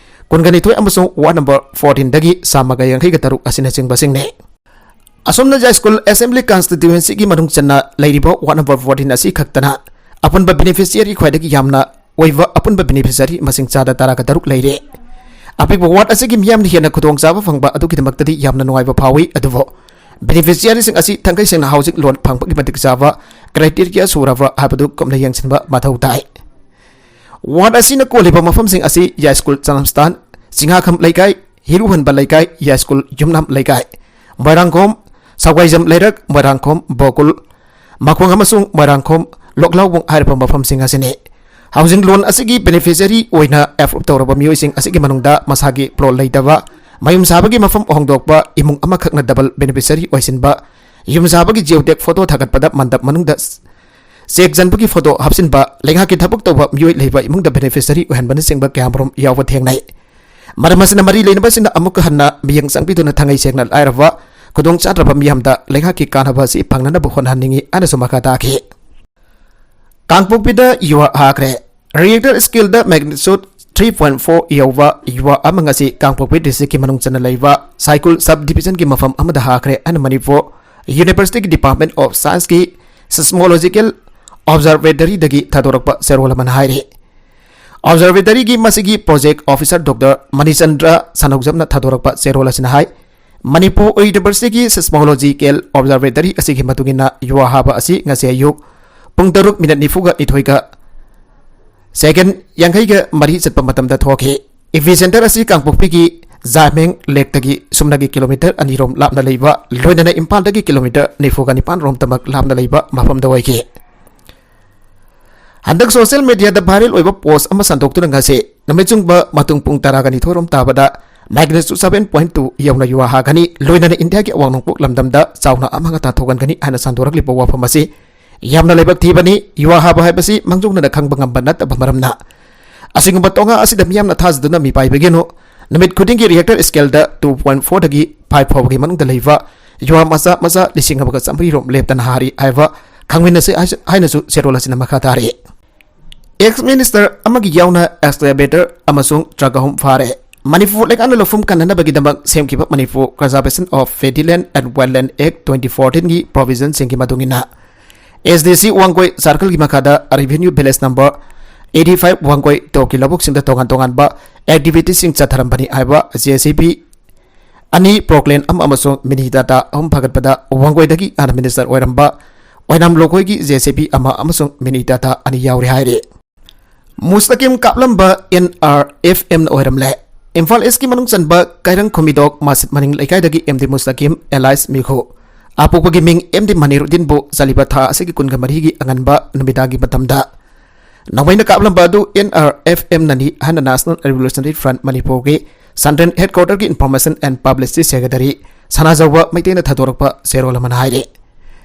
ꯀꯨꯟꯒ ꯅꯤꯊꯣꯏ ꯑꯃꯁꯨꯡ ward number fourteen ꯗꯒꯤ ꯆꯥꯝꯃꯒ ꯌꯥꯡꯈꯩꯒ ꯇꯔꯨꯛ ꯑꯁꯤꯅꯆꯤꯡꯕꯁꯤꯡꯅꯤ꯫ ꯑꯁꯣꯝꯅ ꯌꯥꯏꯁ꯭ꯀꯨꯜ assembly constituency ꯒꯤ ꯃꯅꯨꯡ ꯆꯟꯅ ꯂꯩꯔꯤꯕ ward number fourteen ꯑꯁꯤ ꯈꯛꯇꯅ ꯑꯄꯨꯟꯕ beneficiary ꯈ꯭ꯋꯥꯏꯗꯒꯤ ꯌꯥꯝꯅ ꯑꯣꯏꯕ ꯑꯄꯨꯟꯕ beneficiary ꯃꯁꯤꯡ ꯆꯥꯗ ꯇꯔꯥꯒ ꯇꯔꯨꯛ ꯂꯩꯔꯦ꯫ ꯑꯄꯤꯛꯄ ward ꯑꯁꯤꯒꯤ ꯃꯤꯌꯥꯝꯅ ꯍꯦꯟꯅ ꯈꯨꯗꯣꯡꯆꯥꯕ ꯐꯪꯕ ꯑꯗꯨꯒꯤꯗꯃꯛꯇꯗꯤ ꯌꯥꯝꯅ ꯅꯨꯡꯉꯥꯏꯕ ꯐꯥꯎꯏ, ꯑꯗꯨꯕꯨ beneficiary ꯁꯤꯡ ꯑꯁꯤ ꯊꯥꯡꯒꯩ ꯁꯦꯡꯅ housing loan ꯐꯪꯕꯒꯤ ꯃꯇꯤꯛ ꯆꯥꯕ criteria ꯁꯨꯔꯕ꯭ꯔꯥ ꯍꯥꯏꯕꯗꯨ ꯀꯨꯞꯅ ꯌꯦꯡꯁꯤꯟꯕ ꯃꯊꯧ ꯇꯥꯏ꯫ Ward ꯑꯁꯤꯅ ꯀꯣꯜꯂꯤꯕ ꯃꯐꯝꯁꯤꯡ ꯑꯁꯤ ꯌꯥꯏꯁ꯭ꯀꯨꯜ ꯆꯅꯝꯁ꯭ꯇꯥꯟ, ꯆꯤꯡꯉꯥꯈꯝ ꯂꯩꯀꯥꯏ, ꯍꯤꯔꯨꯍꯟꯕ ꯂꯩꯀꯥꯏ, ꯌꯥꯏꯁ꯭ꯀꯨꯜ ꯌꯨꯝꯅꯥꯝ ꯂꯩꯀꯥꯏ, ꯃꯣꯏꯔꯥꯡꯈꯣꯝ, ꯁꯥꯎꯒꯥꯏꯖꯝ ꯂꯩꯔꯛ, ꯃꯣꯏꯔꯥꯡꯈꯣꯝ ꯕꯣꯀꯨꯜ, ꯃꯈꯣꯡ ꯑꯃꯁꯨꯡ ꯃꯣꯏꯔꯥꯡꯈꯣꯝ ꯂꯣꯛꯂꯥꯎꯕꯨꯡ ꯍꯥꯏꯔꯤꯕ ꯃꯐꯝꯁꯤꯡ ꯑꯁꯤꯅꯤ꯫ Housing loan ꯑꯁꯤꯒꯤ beneficiary ꯑꯣꯏꯅ approve ꯇꯧꯔꯕ ꯃꯤꯑꯣꯏꯁꯤꯡ ꯑꯁꯤꯒꯤ ꯃꯅꯨꯡꯗ ꯃꯁꯥꯒꯤ plot ꯂꯩꯇꯕ, ꯃꯌꯨꯝ ꯁꯥꯕꯒꯤ ꯃꯐꯝ ꯍꯣꯡꯗꯣꯛꯄ, ꯏꯃꯨꯡ ꯑꯃꯈꯛꯅ double beneficiary ꯑꯣꯏꯁꯤꯟꯕ, ꯌꯨꯝ ꯁꯥꯕꯒꯤ geodetic photo ꯊꯥꯒꯠꯄꯗ ꯃꯟꯗꯞ ꯃꯅꯨꯡꯗ ꯆꯦꯛ ꯆꯟꯕꯒꯤ photo ꯍꯥꯞꯆꯤꯟꯕ, ꯂꯩꯉꯥꯛꯀꯤ ꯊꯕꯛ ꯇꯧꯕ ꯃꯤꯑꯣꯏ ꯂꯩꯕ ꯏꯃꯨꯡꯗ beneficiary ꯑꯣꯏꯍꯟꯕꯅꯆꯤꯡꯕ ꯀꯌꯥꯃꯔꯨꯝ ꯌꯥꯎꯕ ꯊꯦꯡꯅꯩ꯫ ꯃꯔꯝ ꯑꯁꯤꯅ ꯃꯔꯤ ꯂꯩꯅꯕꯁꯤꯡꯅ ꯑꯃꯨꯛꯀ ꯍꯟꯅ ꯃꯤꯠꯌꯦꯡ ꯆꯪꯕꯤꯗꯨꯅ ꯊꯥꯡꯒꯩ ꯁꯦꯡꯅ ꯂꯥꯏꯔꯕ, ꯈꯨꯗꯣꯡ ꯆꯥꯗ꯭ꯔꯕ ꯃꯤꯌꯥꯝꯗ ꯂꯩꯉꯥꯛꯀꯤ ꯀꯥꯟꯅꯕ ꯑꯁꯤ ꯐꯪꯅꯅꯕ ꯍꯣꯠꯅꯍꯟꯅꯤꯡꯏ ꯍꯥꯏꯅꯁꯨ ꯃꯈꯥ ꯇꯥꯈꯤ꯫ ꯀꯥꯡꯄꯣꯛꯄꯤꯗ ꯌꯨꯍꯥ ꯍꯥꯈ꯭ꯔꯦ꯫ Richter scale ꯗ magnitude three point four ꯌꯧꯕ ꯌꯨꯍꯥ ꯑꯃ ꯉꯁꯤ ꯀꯥꯡꯄꯣꯛꯄꯤ district ꯀꯤ ꯃꯅꯨꯡ ꯆꯟꯅ ꯂꯩꯕ ꯁꯥꯏꯀꯨꯜ sub division ꯒꯤ ꯃꯐꯝ ꯑꯃꯗ ꯍꯥꯈ꯭ꯔꯦ ꯍꯥꯏꯅ ꯃꯅꯤꯄꯨꯔ University ꯒꯤ Department of Science ꯀꯤ Seismological Observatory ꯗꯒꯤ ꯊꯥꯗꯣꯔꯛꯄ ꯆꯦꯔꯣꯜ ꯑꯃꯅ ꯍꯥꯏꯔꯤ꯫ Observatory ꯒꯤ ꯃꯁꯤꯒꯤ project officer Doctor ꯃꯅꯤꯆꯟꯗ꯭ꯔ ꯁꯅꯧꯖꯝꯅ ꯊꯥꯗꯣꯔꯛꯄ ꯆꯦꯔꯣꯜ ꯑꯁꯤꯅ ꯍꯥꯏ, ꯃꯅꯤꯄꯨꯔ University ꯒꯤ Seismological Observatory ꯑꯁꯤꯒꯤ ꯃꯇꯨꯡ ꯏꯟꯅ, ꯌꯨꯍꯥ ꯍꯥꯕ ꯑꯁꯤ ꯉꯁꯤ ꯑꯌꯨꯛ ꯄꯨꯡ ꯇꯔꯨꯛ ꯃꯤꯅꯠ ꯅꯤꯐꯨꯒ ꯅꯤꯊꯣꯏꯒ second ꯌꯥꯡꯈꯩꯒ ꯃꯔꯤ ꯆꯠꯄ ꯃꯇꯝꯗ ꯊꯣꯛꯈꯤ꯫ Epicenter ꯑꯁꯤ ꯀꯥꯡꯄꯣꯛꯄꯤꯒꯤ ꯖꯥꯏꯃꯦꯡ lake ꯇꯒꯤ ꯁꯨꯞꯅꯒꯤ kilometre ꯑꯅꯤꯔꯣꯝ ꯂꯥꯞꯅ ꯂꯩꯕ, ꯂꯣꯏꯅꯅ ꯏꯝꯐꯥꯜꯗꯒꯤ kilometre ꯅꯤꯐꯨꯒ ꯅꯤꯄꯥꯟ ꯔꯣꯝꯇꯃꯛ ꯂꯥꯞꯅ ꯂꯩꯕ ꯃꯐꯝꯗ ꯑꯣꯏꯈꯤ꯫ ꯍꯟꯗꯛ social media ꯗ viral ꯑꯣꯏꯕ post ꯑꯃ ꯁꯟꯗꯣꯛꯇꯨꯅ ꯉꯁꯤ ꯅꯨꯃꯤꯠ ꯆꯨꯡꯕ ꯃꯇꯨꯡ ꯄꯨꯡ ꯇꯔꯥꯒ ꯅꯤꯊꯣꯏ ꯔꯣꯝ ꯇꯥꯕꯗ magnitude seven point two ꯌꯧꯅ ꯌꯨꯍꯥ ꯍꯥꯒꯅꯤ, ꯂꯣꯏꯅꯅ ꯏꯟꯗꯤꯌꯥꯒꯤ ꯑꯋꯥꯡ ꯅꯣꯡꯄꯣꯛ ꯂꯝꯗꯝꯗ ꯆꯥꯎꯅ ꯑꯃꯥꯡ ꯑꯇꯥ ꯊꯣꯛꯍꯟꯒꯅꯤ ꯍꯥꯏꯅ ꯁꯟꯗꯣꯔꯛꯂꯤꯕ ꯋꯥꯐꯝ ꯑꯁꯤ ꯌꯥꯝꯅ ꯂꯥꯏꯕꯛ ꯊꯤꯕꯅꯤ꯫ ꯌꯨꯍꯥ ꯍꯥꯕ ꯍꯥꯏꯕꯁꯤ ꯃꯥꯡꯖꯧꯅꯅ ꯈꯪꯕ ꯉꯝꯕ ꯅꯠꯇꯕ ꯃꯔꯝꯅ, ꯑꯁꯤꯒꯨꯝꯕ ꯇꯣꯉꯥ ꯑꯁꯤꯗ ꯃꯤꯌꯥꯝꯅ ꯊꯥꯖꯗꯨꯅ ꯃꯤꯄꯥꯏꯕꯤꯒꯅꯨ꯫ ꯅꯨꯃꯤꯠ ꯈꯨꯗꯤꯡꯒꯤ ꯔꯤꯑꯦꯛꯇꯔ ꯁ꯭ꯀꯦꯜꯗ ꯇꯨ ꯄꯣꯏꯟꯠ ꯐꯣꯔꯗꯒꯤ ꯐꯥꯏꯚ ꯐꯥꯎꯕꯒꯤ ꯃꯅꯨꯡꯗ ꯂꯩꯕ ꯌꯨꯋꯥ ꯃꯆꯥ ꯃꯆꯥ ꯂꯤꯁꯤꯡ ꯑꯃꯒ ꯆꯥꯃꯔꯤ ꯔꯣꯝ ꯂꯦꯞꯇꯅ ꯍꯥꯔꯤ ꯍꯥꯏꯕ ꯈꯪꯃꯤꯟꯅꯁꯤ ꯍꯥꯏꯁ-, ꯍꯥꯏꯅꯁꯨ ꯆꯦꯔꯣꯜ ꯑꯁꯤꯅ ꯃꯈꯥ ꯇꯥꯔꯤ꯫ ꯑꯦꯛꯁ ꯃꯤꯅꯤꯁꯇꯔ ꯑꯃꯒꯤ ꯌꯥꯎꯅ ꯑꯦꯛꯁꯀꯦꯚꯦꯇꯔ ꯑꯃꯁꯨꯡ ꯇ꯭ꯔꯛ ꯑꯍꯨꯝ ꯐꯥꯔꯦ꯫ ꯃꯅꯤꯄꯨꯔ ꯂꯩꯉꯥꯛꯅ ꯂꯧꯐꯝ ꯀꯟꯅꯅꯕꯒꯤꯗꯃꯛ ꯁꯦꯝꯈꯤꯕ Manipur Conservation of Paddy Land and Wildland Act twenty fourteenꯒꯤ ꯄ꯭ꯔꯣꯚꯤꯖꯟꯁꯤꯡꯒꯤ ꯃꯇꯨꯡ ꯏꯟꯅ, ꯑꯦꯁ ꯗꯤ ꯁꯤ ꯋꯥꯡꯒꯣꯏ ꯁꯥꯔꯀꯜꯒꯤ ꯃꯈꯥꯗ revenue village number eighty five ꯋꯥꯡꯒꯣꯏ ꯇꯣꯛꯀꯤ ꯂꯧꯕꯨꯛꯁꯤꯡꯗ ꯇꯣꯉꯥꯟ ꯇꯣꯉꯥꯟꯕ ꯑꯦꯛꯇꯤꯚꯤꯇꯤꯁꯤꯡ ꯆꯠꯊꯔꯝꯕꯅꯤ ꯍꯥꯏꯕ ꯖꯦ ꯁꯤ ꯕꯤ ꯑꯅꯤ, ꯄ꯭ꯔꯣꯀ꯭ꯂꯦꯟ ꯑꯃ ꯑꯃꯁꯨꯡ ꯃꯤꯅꯤ ꯇꯥꯇꯥ ꯑꯍꯨꯝ ꯐꯒꯠꯄꯗ ꯋꯥꯡꯒꯣꯏꯗꯒꯤ ꯍꯥꯟꯅ ꯃꯤꯅꯤꯁꯇꯔ ꯑꯣꯏꯔꯝꯕ ꯑꯣꯏꯅꯥꯝ ꯂꯣꯈꯣꯏꯒꯤ ꯖꯦ ꯁꯤ ꯕꯤ ꯑꯃ ꯑꯃꯁꯨꯡ ꯃꯤꯅꯤ ꯇꯥꯇꯥ ꯑꯅꯤ ꯌꯥꯎꯔꯤ ꯍꯥꯏꯔꯤ꯫ ꯃꯨꯁꯇꯀꯤꯝ ꯀꯥꯞꯂꯝꯕ ꯑꯦꯟ ꯑꯥꯔ ꯑꯦꯐ ꯑꯦꯝꯅ ꯑꯣꯏꯔꯝꯂꯦ꯫ ꯏꯝꯐꯥꯜ ꯏꯁꯀꯤ ꯃꯅꯨꯡ ꯆꯟꯕ ꯀꯥꯏꯔꯪ ꯈꯨꯃꯤꯗꯣꯛ ꯃꯁꯖꯤꯗ ꯃꯅꯤꯡ ꯂꯩꯀꯥꯏꯗꯒꯤ ꯑꯦꯝ ꯗꯤ ꯃꯨꯁꯇꯀꯤꯝ alias ꯃꯤꯈꯨ ꯑꯄꯣꯛꯄꯒꯤ ꯃꯤꯡ ꯑꯦꯝ ꯗꯤ ꯃꯅꯤꯔꯨꯗꯤꯟꯕꯨ ꯆꯠꯂꯤꯕ ꯊꯥ ꯑꯁꯤꯒꯤ ꯀꯨꯟꯒ ꯃꯔꯤꯒꯤ ꯑꯉꯟꯕ ꯅꯨꯃꯤꯗꯥꯡꯒꯤ ꯃꯇꯝꯗ ꯅꯣꯡꯃꯩꯅ ꯀꯥꯞꯂꯝꯕ ꯑꯗꯨ ꯑꯦꯟ ꯑꯥꯔ ꯑꯦꯐ ꯑꯦꯝꯅꯅꯤ ꯍꯥꯏꯅ National Revolutionary Front ꯃꯅꯤꯄꯨꯔꯒꯤ Central Headquarterꯒꯤ Information and Publicity Secretary ꯁꯅꯥꯖꯧꯕ ꯃꯩꯇꯩꯅ ꯊꯥꯗꯣꯔꯛꯄ ꯆꯦꯔꯣꯜ ꯑꯃꯅ ꯍꯥꯏꯔꯤ꯫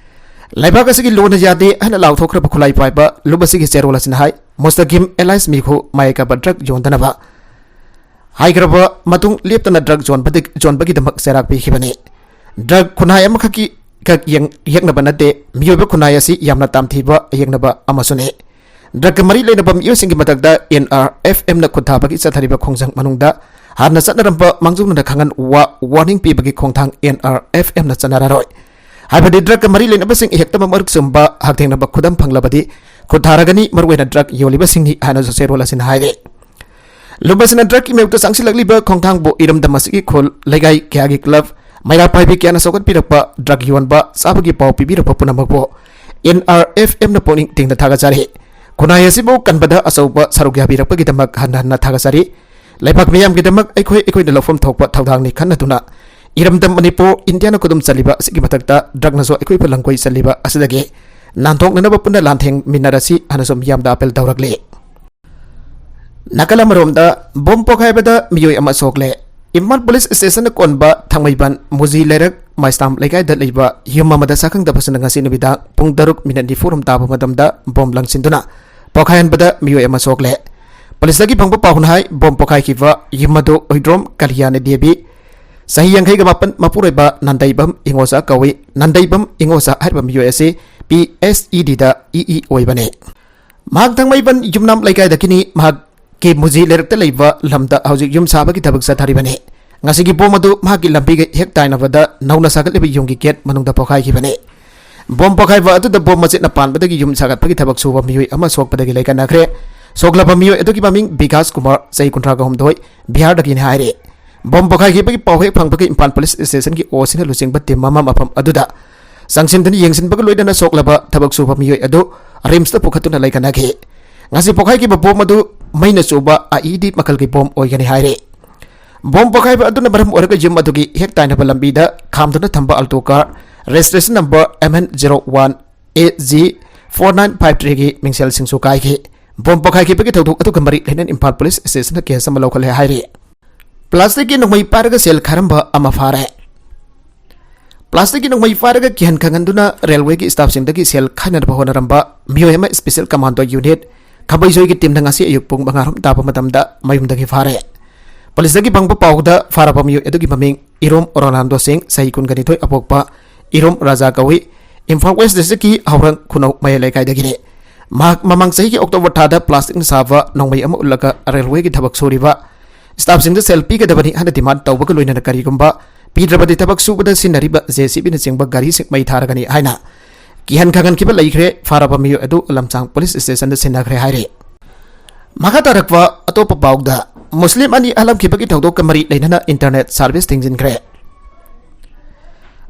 ꯂꯩꯕꯥꯛ ꯑꯁꯤꯒꯤ ꯂꯣꯟꯅ ꯌꯥꯗꯦ ꯍꯥꯏꯅ ꯂꯥꯎꯊꯣꯛꯈ꯭ꯔꯕ ꯈꯨꯠꯂꯥꯏ ꯄꯥꯏꯕ ꯂꯨꯞ ꯑꯁꯤꯒꯤ ꯆꯦꯔꯣꯜ ꯑꯁꯤꯅ ꯍꯥꯏ, ꯃꯨꯁꯇꯀꯤꯝ alias ꯃꯤꯈꯨ ꯃꯌꯥꯏ ꯀꯥꯕ ꯗ꯭ꯔꯒ ꯌꯣꯟꯗꯅꯕ ꯍꯥꯏꯈ꯭ꯔꯕ ꯃꯇꯨꯡ ꯂꯦꯞꯇꯅ ꯗ꯭ꯔꯒ ꯌꯣꯟꯕꯗ-, ꯌꯣꯟꯕꯒꯤꯗꯃꯛ ꯆꯩꯔꯥꯛ ꯄꯤꯈꯤꯕꯅꯤ꯫ ꯗ꯭ꯔꯒ ꯈꯨꯟꯅꯥꯏ ꯑꯃꯈꯛꯀꯤ ꯈꯛ ꯌꯦꯡ-, ꯌꯦꯛꯅꯕ ꯅꯠꯇꯦ, ꯃꯤꯑꯣꯏꯕ ꯈꯨꯟꯅꯥꯏ ꯑꯁꯤ ꯌꯥꯝꯅ ꯇꯝꯊꯤꯕ ꯌꯦꯛꯅꯕ ꯑꯃꯁꯨꯅꯤ꯫ ꯗ꯭ꯔꯒꯀ ꯃꯔꯤ ꯂꯩꯅꯕ ꯃꯤꯑꯣꯏꯁꯤꯡꯒꯤ ꯃꯊꯛꯇ ꯑꯦꯟ ꯑꯥꯔ ꯑꯦꯐ ꯑꯦꯝꯅ ꯈꯨꯠ ꯊꯥꯕꯒꯤ ꯆꯠꯊꯔꯤꯕ ꯈꯣꯡꯖꯪ ꯃꯅꯨꯡꯗ ꯍꯥꯟꯅ ꯆꯠꯅꯔꯝꯕ ꯃꯥꯡꯖꯧꯅꯅ ꯈꯪꯍꯟ ꯋꯥ-, ꯋꯥꯔꯅꯤꯡ ꯄꯤꯕꯒꯤ ꯈꯣꯡꯊꯥꯡ ꯑꯦꯟ ꯑꯥꯔ ꯑꯦꯐ ꯑꯦꯝꯅ ꯆꯠꯅꯔꯔꯣꯏ ꯍꯥꯏꯕꯗꯤ ꯗ꯭ꯔꯒꯀ ꯃꯔꯤ ꯂꯩꯅꯕꯁꯤꯡ ꯍꯦꯛꯇꯃꯛ ꯃꯔꯛ ꯆꯨꯝꯕ ꯍꯛꯊꯦꯡꯅꯕ ꯈꯨꯗꯝ ꯐꯪꯂꯕꯗꯤ ꯈꯨꯠ ꯊꯥꯔꯒꯅꯤ, ꯃꯔꯨꯑꯣꯏꯅ ꯗ꯭ꯔꯒ ꯌꯣꯜꯂꯤꯕꯁꯤꯡꯅꯤ ꯍꯥꯏꯅꯁꯨ ꯆꯦꯔꯣꯜ ꯑꯁꯤꯅ ꯍꯥꯏꯔꯤ꯫ ꯂꯨꯞ ꯑꯁꯤꯅ ꯗ꯭ꯔꯒꯀꯤ ꯃꯥꯌꯣꯛꯇ ꯆꯪꯁꯤꯜꯂꯛꯂꯤꯕ ꯈꯣꯡꯊꯥꯡꯕꯨ ꯏꯔꯝꯗꯝ ꯑꯁꯤꯒꯤ ꯈꯨꯜ, ꯂꯩꯀꯥꯏ ꯀꯌꯥꯒꯤ ꯀ꯭ꯂꯕ, ꯃꯩꯔꯥ ꯄꯥꯏꯕꯤ ꯀꯌꯥꯅ ꯆꯥꯎꯈꯠꯄꯤꯔꯛꯄ ꯗ꯭ꯔꯒ ꯌꯣꯟꯕ, ꯆꯥꯕꯒꯤ ꯄꯥꯎ ꯄꯤꯕꯤꯔꯛꯄ ꯄꯨꯝꯅꯃꯛꯄꯨ ꯑꯦꯟ ꯑꯥꯔ ꯑꯦꯐ ꯑꯦꯝꯅ ꯄꯨꯛꯅꯤꯡ ꯇꯤꯡꯅ ꯊꯥꯒꯠꯆꯔꯤ꯫ ꯈꯨꯟꯅꯥꯏ ꯑꯁꯤꯕꯨ ꯀꯟꯕꯗ ꯑꯆꯧꯕ ꯁꯔꯨꯛ ꯌꯥꯕꯤꯔꯛꯄꯒꯤꯗꯃꯛ ꯍꯟꯅ ꯍꯟꯅ ꯊꯥꯒꯠꯆꯔꯤ꯫ ꯂꯩꯕꯥꯛ ꯃꯤꯌꯥꯝꯒꯤꯗꯃꯛ ꯑꯩꯈꯣꯏ ꯑꯩꯈꯣꯏꯅ ꯂꯧꯐꯝ ꯊꯣꯛꯄ ꯊꯧꯗꯥꯡꯅꯤ ꯈꯟꯅꯗꯨꯅ ꯏꯔꯝꯗꯝ ꯃꯅꯤꯄꯨꯔ ꯏꯟꯗꯤꯌꯥꯅ ꯈꯨꯗꯨꯝ ꯆꯜꯂꯤꯕ ꯑꯁꯤꯒꯤ ꯃꯊꯛꯇ ꯗ꯭ꯔꯒꯅꯁꯨ ꯑꯩꯈꯣꯏꯕꯨ ꯂꯝꯒꯣꯏ ꯆꯜꯂꯤꯕ ꯑꯁꯤꯗꯒꯤ ꯅꯥꯟꯊꯣꯛꯅꯅꯕ ꯄꯨꯟꯅ ꯂꯥꯟꯊꯦꯡꯃꯤꯟꯅꯔꯁꯤ ꯍꯥꯏꯅꯁꯨ ꯃꯤꯌꯥꯝꯗ ꯑꯥꯄꯤꯜ ꯇꯧꯔꯛꯂꯤ꯫ ꯅꯥꯀꯜ ꯑꯃꯔꯣꯝꯗ ꯕꯣꯝ ꯄꯣꯈꯥꯏꯕꯗ ꯃꯤꯑꯣꯏ ꯑꯃ ꯁꯣꯛꯂꯦ꯫ ꯏꯝꯐꯥꯜ ꯄꯨꯂꯤꯁ ꯁ꯭ꯇꯦꯁꯟꯅ ꯀꯣꯟꯕ ꯊꯥꯡꯃꯩꯕꯟ ꯃꯨꯖꯤ ꯂꯩꯔꯛ ꯃꯥꯏꯁꯇꯥꯝ ꯂꯩꯀꯥꯏꯗ ꯂꯩꯕ ꯌꯨꯝ ꯑꯃꯗ ꯁꯛꯈꯪꯗꯕꯁꯤꯡꯅ ꯉꯁꯤ ꯅꯨꯃꯤꯗꯥꯡ ꯄꯨꯡ ꯇꯔꯨꯛ ꯃꯤꯅꯠ ꯅꯤꯐꯨ ꯔꯣꯝ ꯇꯥꯕ ꯃꯇꯝꯗ ꯕꯣꯝ ꯂꯪꯁꯤꯟꯗꯨꯅ ꯄꯣꯈꯥꯏꯍꯟꯕꯗ ꯃꯤꯑꯣꯏ ꯑꯃ ꯁꯣꯛꯂꯦ꯫ ꯄꯨꯂꯤꯁꯇꯒꯤ ꯐꯪꯕ ꯄꯥꯎꯅ ꯍꯥꯏ, ꯕꯣꯝ ꯄꯣꯈꯥꯏꯈꯤꯕ ꯌꯨꯝ ꯑꯗꯨ ꯍꯨꯏꯗ꯭ꯔꯣꯝ ꯀꯂꯤꯌꯥꯅ ꯗꯦꯕꯤ, ꯆꯍꯤ ꯌꯥꯡꯈꯩꯒ ꯃꯥꯄꯟ, ꯃꯄꯨꯔꯣꯏꯕ ꯅꯟꯗꯩꯕꯝ ꯏꯉꯣꯆꯥ ꯀꯧꯏ꯫ ꯅꯟꯗꯩꯕꯝ ꯏꯉꯣꯆꯥ ꯍꯥꯏꯔꯤꯕ ꯃꯤꯑꯣꯏ ꯑꯁꯤ P S E ꯗꯤꯗ E E ꯑꯣꯏꯕꯅꯤ꯫ ꯃꯍꯥꯛ ꯊꯥꯡꯃꯩꯕꯟ ꯌꯨꯝꯅꯥꯝ ꯂꯩꯀꯥꯏꯗꯒꯤꯅꯤ꯫ ꯃꯍꯥꯛꯀꯤ ꯃꯨꯖꯤ ꯂꯩꯔꯛꯇ ꯂꯩꯕ ꯂꯝꯗ ꯍꯧꯖꯤꯛ ꯌꯨꯝ ꯁꯥꯕꯒꯤ ꯊꯕꯛ ꯆꯠꯊꯔꯤꯕꯅꯤ꯫ ꯉꯁꯤꯒꯤ ꯕꯣꯝ ꯑꯗꯨ ꯃꯍꯥꯛꯀꯤ ꯂꯝꯕꯤꯒ ꯍꯦꯛ ꯇꯥꯏꯅꯕꯗ ꯅꯧꯅ ꯁꯥꯒꯠꯂꯤꯕ ꯌꯨꯝꯒꯤ ꯒꯦꯠ ꯃꯅꯨꯡꯗ ꯄꯣꯈꯥꯏꯈꯤꯕꯅꯤ꯫ ꯕꯣꯝ ꯄꯣꯈꯥꯏꯕ ꯑꯗꯨꯗ ꯕꯣꯝ ꯃꯆꯦꯠꯅ ꯄꯥꯟꯕꯗꯒꯤ ꯌꯨꯝ ꯁꯥꯒꯠꯄꯒꯤ ꯊꯕꯛ ꯁꯨꯕ ꯃꯤꯑꯣꯏ ꯑꯃ ꯁꯣꯛꯄꯗꯒꯤ ꯂꯩꯀꯠꯅꯈ꯭ꯔꯦ꯫ ꯁꯣꯛꯂꯕ ꯃꯤꯑꯣꯏ ꯑꯗꯨꯒꯤ ꯃꯃꯤꯡ ꯕꯤꯀꯥꯁ ꯀꯨꯃꯥꯔ, ꯆꯍꯤ ꯀꯨꯟꯊ꯭ꯔꯥꯒ ꯍꯨꯝꯗꯣꯏ, ꯕꯤꯍꯥꯔꯗꯒꯤꯅꯤ ꯍꯥꯏꯔꯦ꯫ ꯕꯣꯝ ꯄꯣꯈꯥꯏꯈꯤꯕꯒꯤ ꯄꯥꯎ ꯍꯦꯛ ꯐꯪꯕꯒ ꯏꯝꯐꯥꯜ ꯄꯨꯂꯤꯁ ꯁ꯭ꯇꯦꯁꯟꯒꯤ ꯑꯣꯁꯤꯅ ꯂꯨꯆꯤꯡꯕ ꯇꯤꯝ ꯑꯃ ꯃꯐꯝ ꯑꯗꯨꯗ ꯆꯪꯁꯤꯟꯗꯨꯅ ꯌꯦꯡꯁꯤꯟꯕꯒ ꯂꯣꯏꯅꯅ ꯁꯣꯛꯂꯕ ꯊꯕꯛ ꯁꯨꯕ ꯃꯤꯑꯣꯏ ꯑꯗꯨ ꯔꯤꯝꯁꯇ ꯄꯨꯈꯠꯇꯨꯅ ꯂꯩꯀꯠꯅꯈꯤ꯫ ꯉꯁꯤ ꯄꯣꯈꯥꯏꯈꯤꯕ ꯕꯣꯝ ꯑꯗꯨ ꯃꯩꯅ ꯆꯨꯕ ꯑꯥꯏ ꯏ ꯗꯤ ꯃꯈꯜꯒꯤ ꯕꯣꯝ ꯑꯣꯏꯒꯅꯤ ꯍꯥꯏꯔꯦ꯫ ꯕꯣꯝ ꯄꯣꯈꯥꯏꯕ ꯑꯗꯨꯅ ꯃꯔꯝ ꯑꯣꯏꯔꯒ ꯌꯨꯝ ꯑꯗꯨꯒꯤ ꯍꯦꯛ ꯇꯥꯏꯅꯕ ꯂꯝꯕꯤꯗ ꯈꯥꯝꯗꯨꯅ ꯊꯝꯕ Alto car registration number M N zero one A G four nine five three ꯒꯤ ꯃꯤꯡꯁꯦꯜꯁꯤꯡꯁꯨ ꯀꯥꯏꯈꯤ꯫ ꯕꯣꯝ ꯄꯣꯈꯥꯏꯈꯤꯕꯒꯤ ꯊꯧꯗꯣꯛ ꯑꯗꯨꯒ ꯃꯔꯤ ꯂꯩꯅꯅ ꯏꯝꯐꯥꯜ ꯄꯨꯂꯤꯁ ꯁ꯭ꯇꯦꯁꯟꯗ ꯀꯦꯁ ꯑꯃ ꯂꯧꯈꯠꯂꯦ ꯍꯥꯏꯔꯤ꯫ ꯄ꯭ꯂꯥꯁꯇꯤꯛꯀꯤ ꯅꯣꯡꯃꯩ ꯄꯥꯏꯔꯒ ꯁꯦꯜ ꯈꯥꯏꯔꯝꯕ ꯑꯃ ꯐꯥꯔꯦ꯫ ꯄ꯭ꯂꯥꯁꯇꯤꯛꯀꯤ ꯅꯣꯡꯃꯩ ꯄꯥꯏꯔꯒ ꯀꯤꯍꯟ ꯈꯪꯍꯟꯗꯨꯅ ꯔꯦꯜꯋꯦꯒꯤ ꯁ꯭ꯇꯥꯐꯁꯤꯡꯗꯒꯤ ꯁꯦꯜ ꯈꯥꯏꯅꯅꯕ ꯍꯣꯠꯅꯔꯝꯕ ꯃꯤꯑꯣꯏ ꯑꯃ special commando unit ꯈꯝꯕꯩꯁꯣꯏꯒꯤ ꯇꯤꯝꯅ ꯉꯁꯤ ꯑꯌꯨꯛ ꯄꯨꯡ ꯃꯉꯥ ꯔꯣꯝ ꯇꯥꯕ ꯃꯇꯝꯗ ꯃꯌꯨꯝꯗꯒꯤ ꯐꯥꯔꯦ꯫ ꯄꯨꯂꯤꯁꯇꯒꯤ ꯐꯪꯕ ꯄꯥꯎꯗ ꯐꯥꯔꯕ ꯃꯤꯑꯣꯏ ꯑꯗꯨꯒꯤ ꯃꯃꯤꯡ ꯏꯔꯣꯝ ꯔꯣꯅꯥꯜꯗꯣ ꯁꯤꯡ, ꯆꯍꯤ ꯀꯨꯟꯒ ꯅꯤꯊꯣꯏ, ꯑꯄꯣꯛꯄ ꯏꯔꯣꯝ ꯔꯥꯖꯥ ꯀꯧꯏ꯫ ꯏꯝꯐꯥꯜ ꯋꯦꯁ ꯗꯤꯁꯇ꯭ꯔꯤꯛꯀꯤ ꯍꯧꯔꯪ ꯈꯨꯅꯧ ꯃꯌꯥꯏ ꯂꯩꯀꯥꯏꯗꯒꯤꯅꯤ꯫ ꯃꯍꯥꯛ ꯃꯃꯥꯡ ꯆꯍꯤꯒꯤ ꯑꯣꯛꯇꯣꯕꯔ ꯊꯥꯗ ꯄ꯭ꯂꯥꯁꯇꯤꯛꯅ ꯁꯥꯕ ꯅꯣꯡꯃꯩ ꯑꯃ ꯎꯠꯂꯒ ꯔꯦꯜꯋꯦꯒꯤ ꯊꯕꯛ ꯁꯨꯔꯤꯕ ꯁ꯭ꯇꯥꯐꯁꯤꯡꯗ ꯁꯦꯜ ꯄꯤꯒꯗꯕꯅꯤ ꯍꯥꯏꯅ ꯗꯤꯃꯥꯟ ꯇꯧꯕꯒ ꯂꯣꯏꯅꯅ ꯀꯔꯤꯒꯨꯝꯕ ꯄꯤꯗ꯭ꯔꯕꯗꯤ ꯊꯕꯛ ꯁꯨꯕꯗ ꯁꯤꯖꯤꯟꯅꯔꯤꯕ ꯖꯦ ꯁꯤ ꯕꯤꯅꯆꯤꯡꯕ ꯒꯥꯔꯤꯁꯤꯡ ꯃꯩ ꯊꯥꯔꯒꯅꯤ ꯍꯥꯏꯅ ꯀꯤꯍꯟ ꯈꯪꯍꯟꯈꯤꯕ ꯂꯩꯈ꯭ꯔꯦ꯫ ꯐꯥꯔꯕ ꯃꯤꯑꯣꯏ ꯑꯗꯨ ꯂꯝꯁꯥꯡ ꯄꯨꯂꯤꯁ ꯁ꯭ꯇꯦꯁꯟꯗ ꯁꯤꯟꯅꯈ꯭ꯔꯦ ꯍꯥꯏꯔꯤ꯫ ꯃꯈꯥ ꯇꯥꯔꯛꯄ ꯑꯇꯣꯞꯄ ꯄꯥꯎꯗ, ꯃꯨꯁꯂꯤꯝ ꯑꯅꯤ ꯍꯥꯠꯂꯝꯈꯤꯕꯒꯤ ꯊꯧꯗꯣꯛꯀ ꯃꯔꯤ ꯂꯩꯅꯅ ꯏꯟꯇꯔꯅꯦꯠ ꯁꯥꯔꯚꯤꯁ ꯊꯤꯡꯖꯤꯟꯈ꯭ꯔꯦ꯫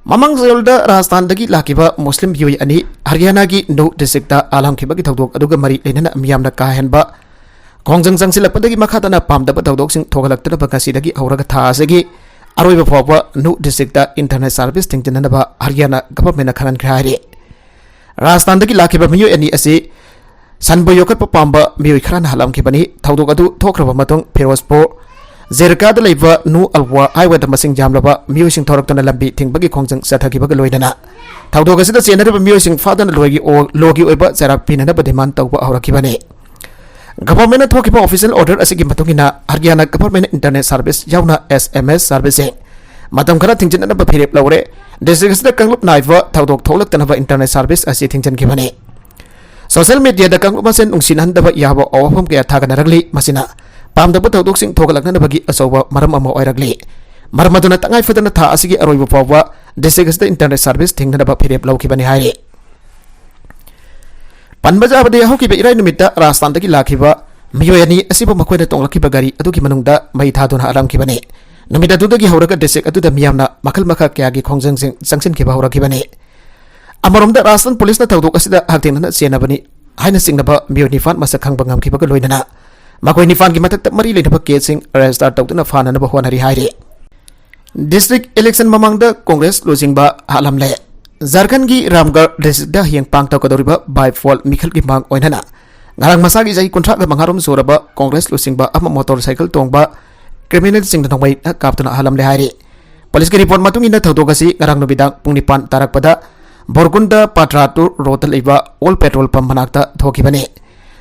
ꯃꯃꯥꯡ ꯆꯌꯣꯜꯗ ꯔꯥꯖꯁꯊꯥꯟꯗꯒꯤ ꯂꯥꯛꯈꯤꯕ ꯃꯨꯁꯂꯤꯝ ꯃꯤꯑꯣꯏ ꯑꯅꯤ ꯍꯔꯤꯌꯥꯅꯥꯒꯤ ꯅꯨ ꯗꯤꯁꯇ꯭ꯔꯤꯛꯇ ꯍꯥꯠꯂꯝꯈꯤꯕꯒꯤ ꯊꯧꯗꯣꯛ ꯑꯗꯨꯒ ꯃꯔꯤ ꯂꯩꯅꯅ ꯃꯤꯌꯥꯝꯅ ꯀꯥ ꯍꯦꯟꯕ ꯈꯣꯡꯖꯪ ꯆꯪꯁꯤꯜꯂꯛꯄꯗꯒꯤ ꯃꯈꯥ ꯇꯥꯅ ꯄꯥꯝꯗꯕ ꯊꯧꯗꯣꯛꯁꯤꯡ ꯊꯣꯛꯍꯜꯂꯛꯇꯅꯕ ꯉꯁꯤꯗꯒꯤ ꯍꯧꯔꯒ ꯊꯥ ꯑꯁꯤꯒꯤ ꯑꯔꯣꯏꯕ ꯐꯥꯎꯕ ꯅꯨ ꯗꯤꯁꯇ꯭ꯔꯤꯛꯇ ꯏꯟꯇꯔꯅꯦꯠ ꯁꯥꯔꯚꯤꯁ ꯊꯤꯡꯖꯤꯟꯅꯅꯕ ꯍꯔꯤꯌꯥꯅꯥ ꯒꯚꯔꯟꯃꯦꯟꯠꯅ ꯈꯪꯍꯟꯈ꯭ꯔꯦ ꯍꯥꯏꯔꯤ꯫ ꯔꯥꯖꯁꯊꯥꯟꯗꯒꯤ ꯂꯥꯛꯈꯤꯕ ꯃꯤꯑꯣꯏ ꯑꯅꯤ ꯑꯁꯤ ꯁꯟꯕꯨ ꯌꯣꯛꯈꯠꯄ ꯄꯥꯝꯕ ꯃꯤꯑꯣꯏ ꯈꯔꯅ ꯍꯥꯠꯂꯝꯈꯤꯕꯅꯤ꯫ ꯊꯧꯗꯣꯛ ꯑꯗꯨ ꯊꯣꯛꯈ꯭ꯔꯕ ꯃꯇꯨꯡ ꯐꯤꯔꯣꯖꯄꯨꯔ ꯖꯦꯔꯀꯥꯗ ꯂꯩꯕ ꯅꯨ ꯑꯜꯋꯥ ꯍꯥꯏꯋꯦꯗ ꯃꯁꯤꯡ ꯌꯥꯝꯂꯕ ꯃꯤꯑꯣꯏꯁꯤꯡ ꯊꯧꯔꯛꯇꯨꯅ ꯂꯝꯕꯤ ꯊꯤꯡꯕꯒꯤ ꯈꯣꯡꯖꯪ ꯆꯠꯊꯈꯤꯕꯒ ꯂꯣꯏꯅꯅ ꯊꯧꯗꯣꯛ ꯑꯁꯤꯗ ꯆꯦꯟꯅꯔꯤꯕ ꯃꯤꯑꯣꯏꯁꯤꯡ ꯐꯥꯗꯨꯅ ꯂꯣꯒꯤ ꯑꯣ-, ꯂꯣꯒꯤ ꯑꯣꯏꯕ ꯆꯩꯔꯥꯛ ꯄꯤꯅꯅꯕ ꯗꯤꯃꯥꯟ ꯇꯧꯕ ꯍꯧꯔꯛꯈꯤꯕꯅꯤ꯫ Government ꯊꯣꯛꯈꯤꯕ official order ꯑꯁꯤꯒꯤ ꯃꯇꯨꯡ ꯏꯟꯅ ꯍꯔꯤꯌꯥꯅꯥ government internet service ꯌꯥꯎꯅ S M S service ꯁꯤꯡ ꯃꯇꯝ ꯈꯔ ꯊꯤꯡꯖꯤꯟꯅꯅꯕ ꯐꯤꯔꯦꯞ ꯂꯧꯔꯦ꯫ District ꯑꯁꯤꯗ ꯀꯥꯡꯂꯨꯞ ꯅꯥꯏꯕ ꯊꯧꯗꯣꯛ ꯊꯣꯛꯂꯛꯇꯅꯕ internet service ꯑꯁꯤ ꯊꯤꯡꯖꯤꯟꯈꯤꯕꯅꯤ꯫ Social media ꯗ ꯀꯥꯡꯂꯨꯞ ꯃꯁꯦꯟ ꯅꯨꯡꯁꯤꯅꯍꯟꯗꯕ ꯌꯥꯕ ꯋꯥꯐꯝ ꯀꯌꯥ ꯊꯥꯒꯠꯅꯔꯛꯂꯤ꯫ ꯃꯁꯤꯅ ꯄꯥꯝꯗꯕ ꯊꯧꯗꯣꯛꯁꯤꯡ ꯊꯣꯛꯍꯜꯂꯛꯅꯅꯕꯒꯤ ꯑꯆꯧꯕ ꯃꯔꯝ ꯑꯃ ꯑꯣꯏꯔꯛꯂꯤ꯫ ꯃꯔꯝ ꯑꯗꯨꯅ ꯇꯉꯥꯏ ꯐꯗꯅ ꯊꯥ ꯑꯁꯤꯒꯤ ꯑꯔꯣꯏꯕ ꯐꯥꯎꯕ district ꯑꯁꯤꯗ internet service ꯊꯤꯡꯅꯅꯕ ꯐꯤꯔꯦꯞ ꯂꯧꯈꯤꯕꯅꯤ ꯍꯥꯏꯔꯤ꯫ ꯄꯟꯕ ꯌꯥꯕꯗꯤ, ꯍꯧꯈꯤꯕ ꯏꯔꯥꯏ ꯅꯨꯃꯤꯠꯇ ꯔꯥꯖꯁꯊꯥꯟꯗꯒꯤ ꯂꯥꯛꯈꯤꯕ ꯃꯤꯑꯣꯏ ꯑꯅꯤ ꯑꯁꯤꯕꯨ ꯃꯈꯣꯏꯅ ꯇꯣꯡꯂꯛꯈꯤꯕ ꯒꯥꯔꯤ ꯑꯗꯨꯒꯤ ꯃꯅꯨꯡꯗ ꯃꯩ ꯊꯥꯗꯨꯅ ꯍꯥꯠꯂꯝꯈꯤꯕꯅꯤ꯫ ꯅꯨꯃꯤꯠ ꯑꯗꯨꯗꯒꯤ ꯍꯧꯔꯒ district ꯑꯗꯨꯗ ꯃꯤꯌꯥꯝꯅ ꯃꯈꯜ ꯃꯈꯥ ꯀꯌꯥꯒꯤ ꯈꯣꯡꯖꯪꯁꯤꯡ ꯆꯪꯁꯤꯟꯈꯤꯕ ꯍꯧꯔꯛꯈꯤꯕꯅꯤ꯫ ꯑꯃꯔꯣꯝꯗ, ꯔꯥꯖꯁꯊꯥꯟ ꯄꯨꯂꯤꯁꯅ ꯊꯧꯗꯣꯛ ꯑꯁꯤꯗ ꯍꯛꯊꯦꯡꯅꯅ ꯆꯦꯟꯅꯕꯅꯤ ꯍꯥꯏꯅ ꯆꯤꯡꯅꯕ ꯃꯤꯑꯣꯏ ꯅꯤꯄꯥꯟ ꯃꯁꯛ ꯈꯪꯕ ꯉꯝꯈꯤꯕꯒ ꯂꯣꯏꯅꯅ ꯃꯈꯣꯏ ꯅꯤꯄꯥꯟꯒꯤ ꯃꯊꯛꯇ ꯃꯔꯤ ꯂꯩꯅꯕ case ꯁꯤꯡ register ꯇꯧꯗꯨꯅ ꯐꯥꯅꯅꯕ ꯍꯣꯠꯅꯔꯤ ꯍꯥꯏꯔꯤ꯫ District election ꯃꯃꯥꯡꯗ Congress ꯂꯨꯆꯤꯡꯕ ꯍꯥꯠꯂꯝꯂꯦ꯫ ꯖꯥꯔꯈꯟꯒꯤ ꯔꯥꯝꯒꯔ district ꯇ ꯍꯌꯦꯡ ꯄꯥꯡꯊꯣꯛꯀꯗꯧꯔꯤꯕ by poll ꯃꯤꯈꯜꯒꯤ ꯃꯥꯡ ꯑꯣꯏꯅꯅ ꯉꯔꯥꯡ ꯃꯁꯥꯒꯤ ꯆꯍꯤ ꯀꯨꯟꯊ꯭ꯔꯥꯒ ꯃꯉꯥꯔꯣꯝ ꯁꯨꯔꯕ Congress ꯂꯨꯆꯤꯡꯕ ꯑꯃ motorcycle ꯇꯣꯡꯕ criminal ꯁꯤꯡꯅ ꯅꯣꯡꯃꯩꯅ ꯀꯥꯞꯇꯨꯅ ꯍꯥꯠꯂꯝꯂꯦ ꯍꯥꯏꯔꯤ꯫ ꯄꯨꯂꯤꯁꯀꯤ report ꯃꯇꯨꯡ ꯏꯟꯅ, ꯊꯧꯗꯣꯛ ꯑꯁꯤ ꯉꯔꯥꯡ ꯅꯨꯃꯤꯗꯥꯡ ꯄꯨꯡ ꯅꯤꯄꯥꯟ ꯇꯥꯔꯛꯄꯗ ꯕꯣꯔꯒꯨꯟꯗ ꯄꯥꯇ꯭ꯔꯥꯇꯨꯔ road ꯇ ꯂꯩꯕ oil petrol pump ꯃꯅꯥꯛꯇ ꯊꯣꯛꯈꯤꯕꯅꯤ꯫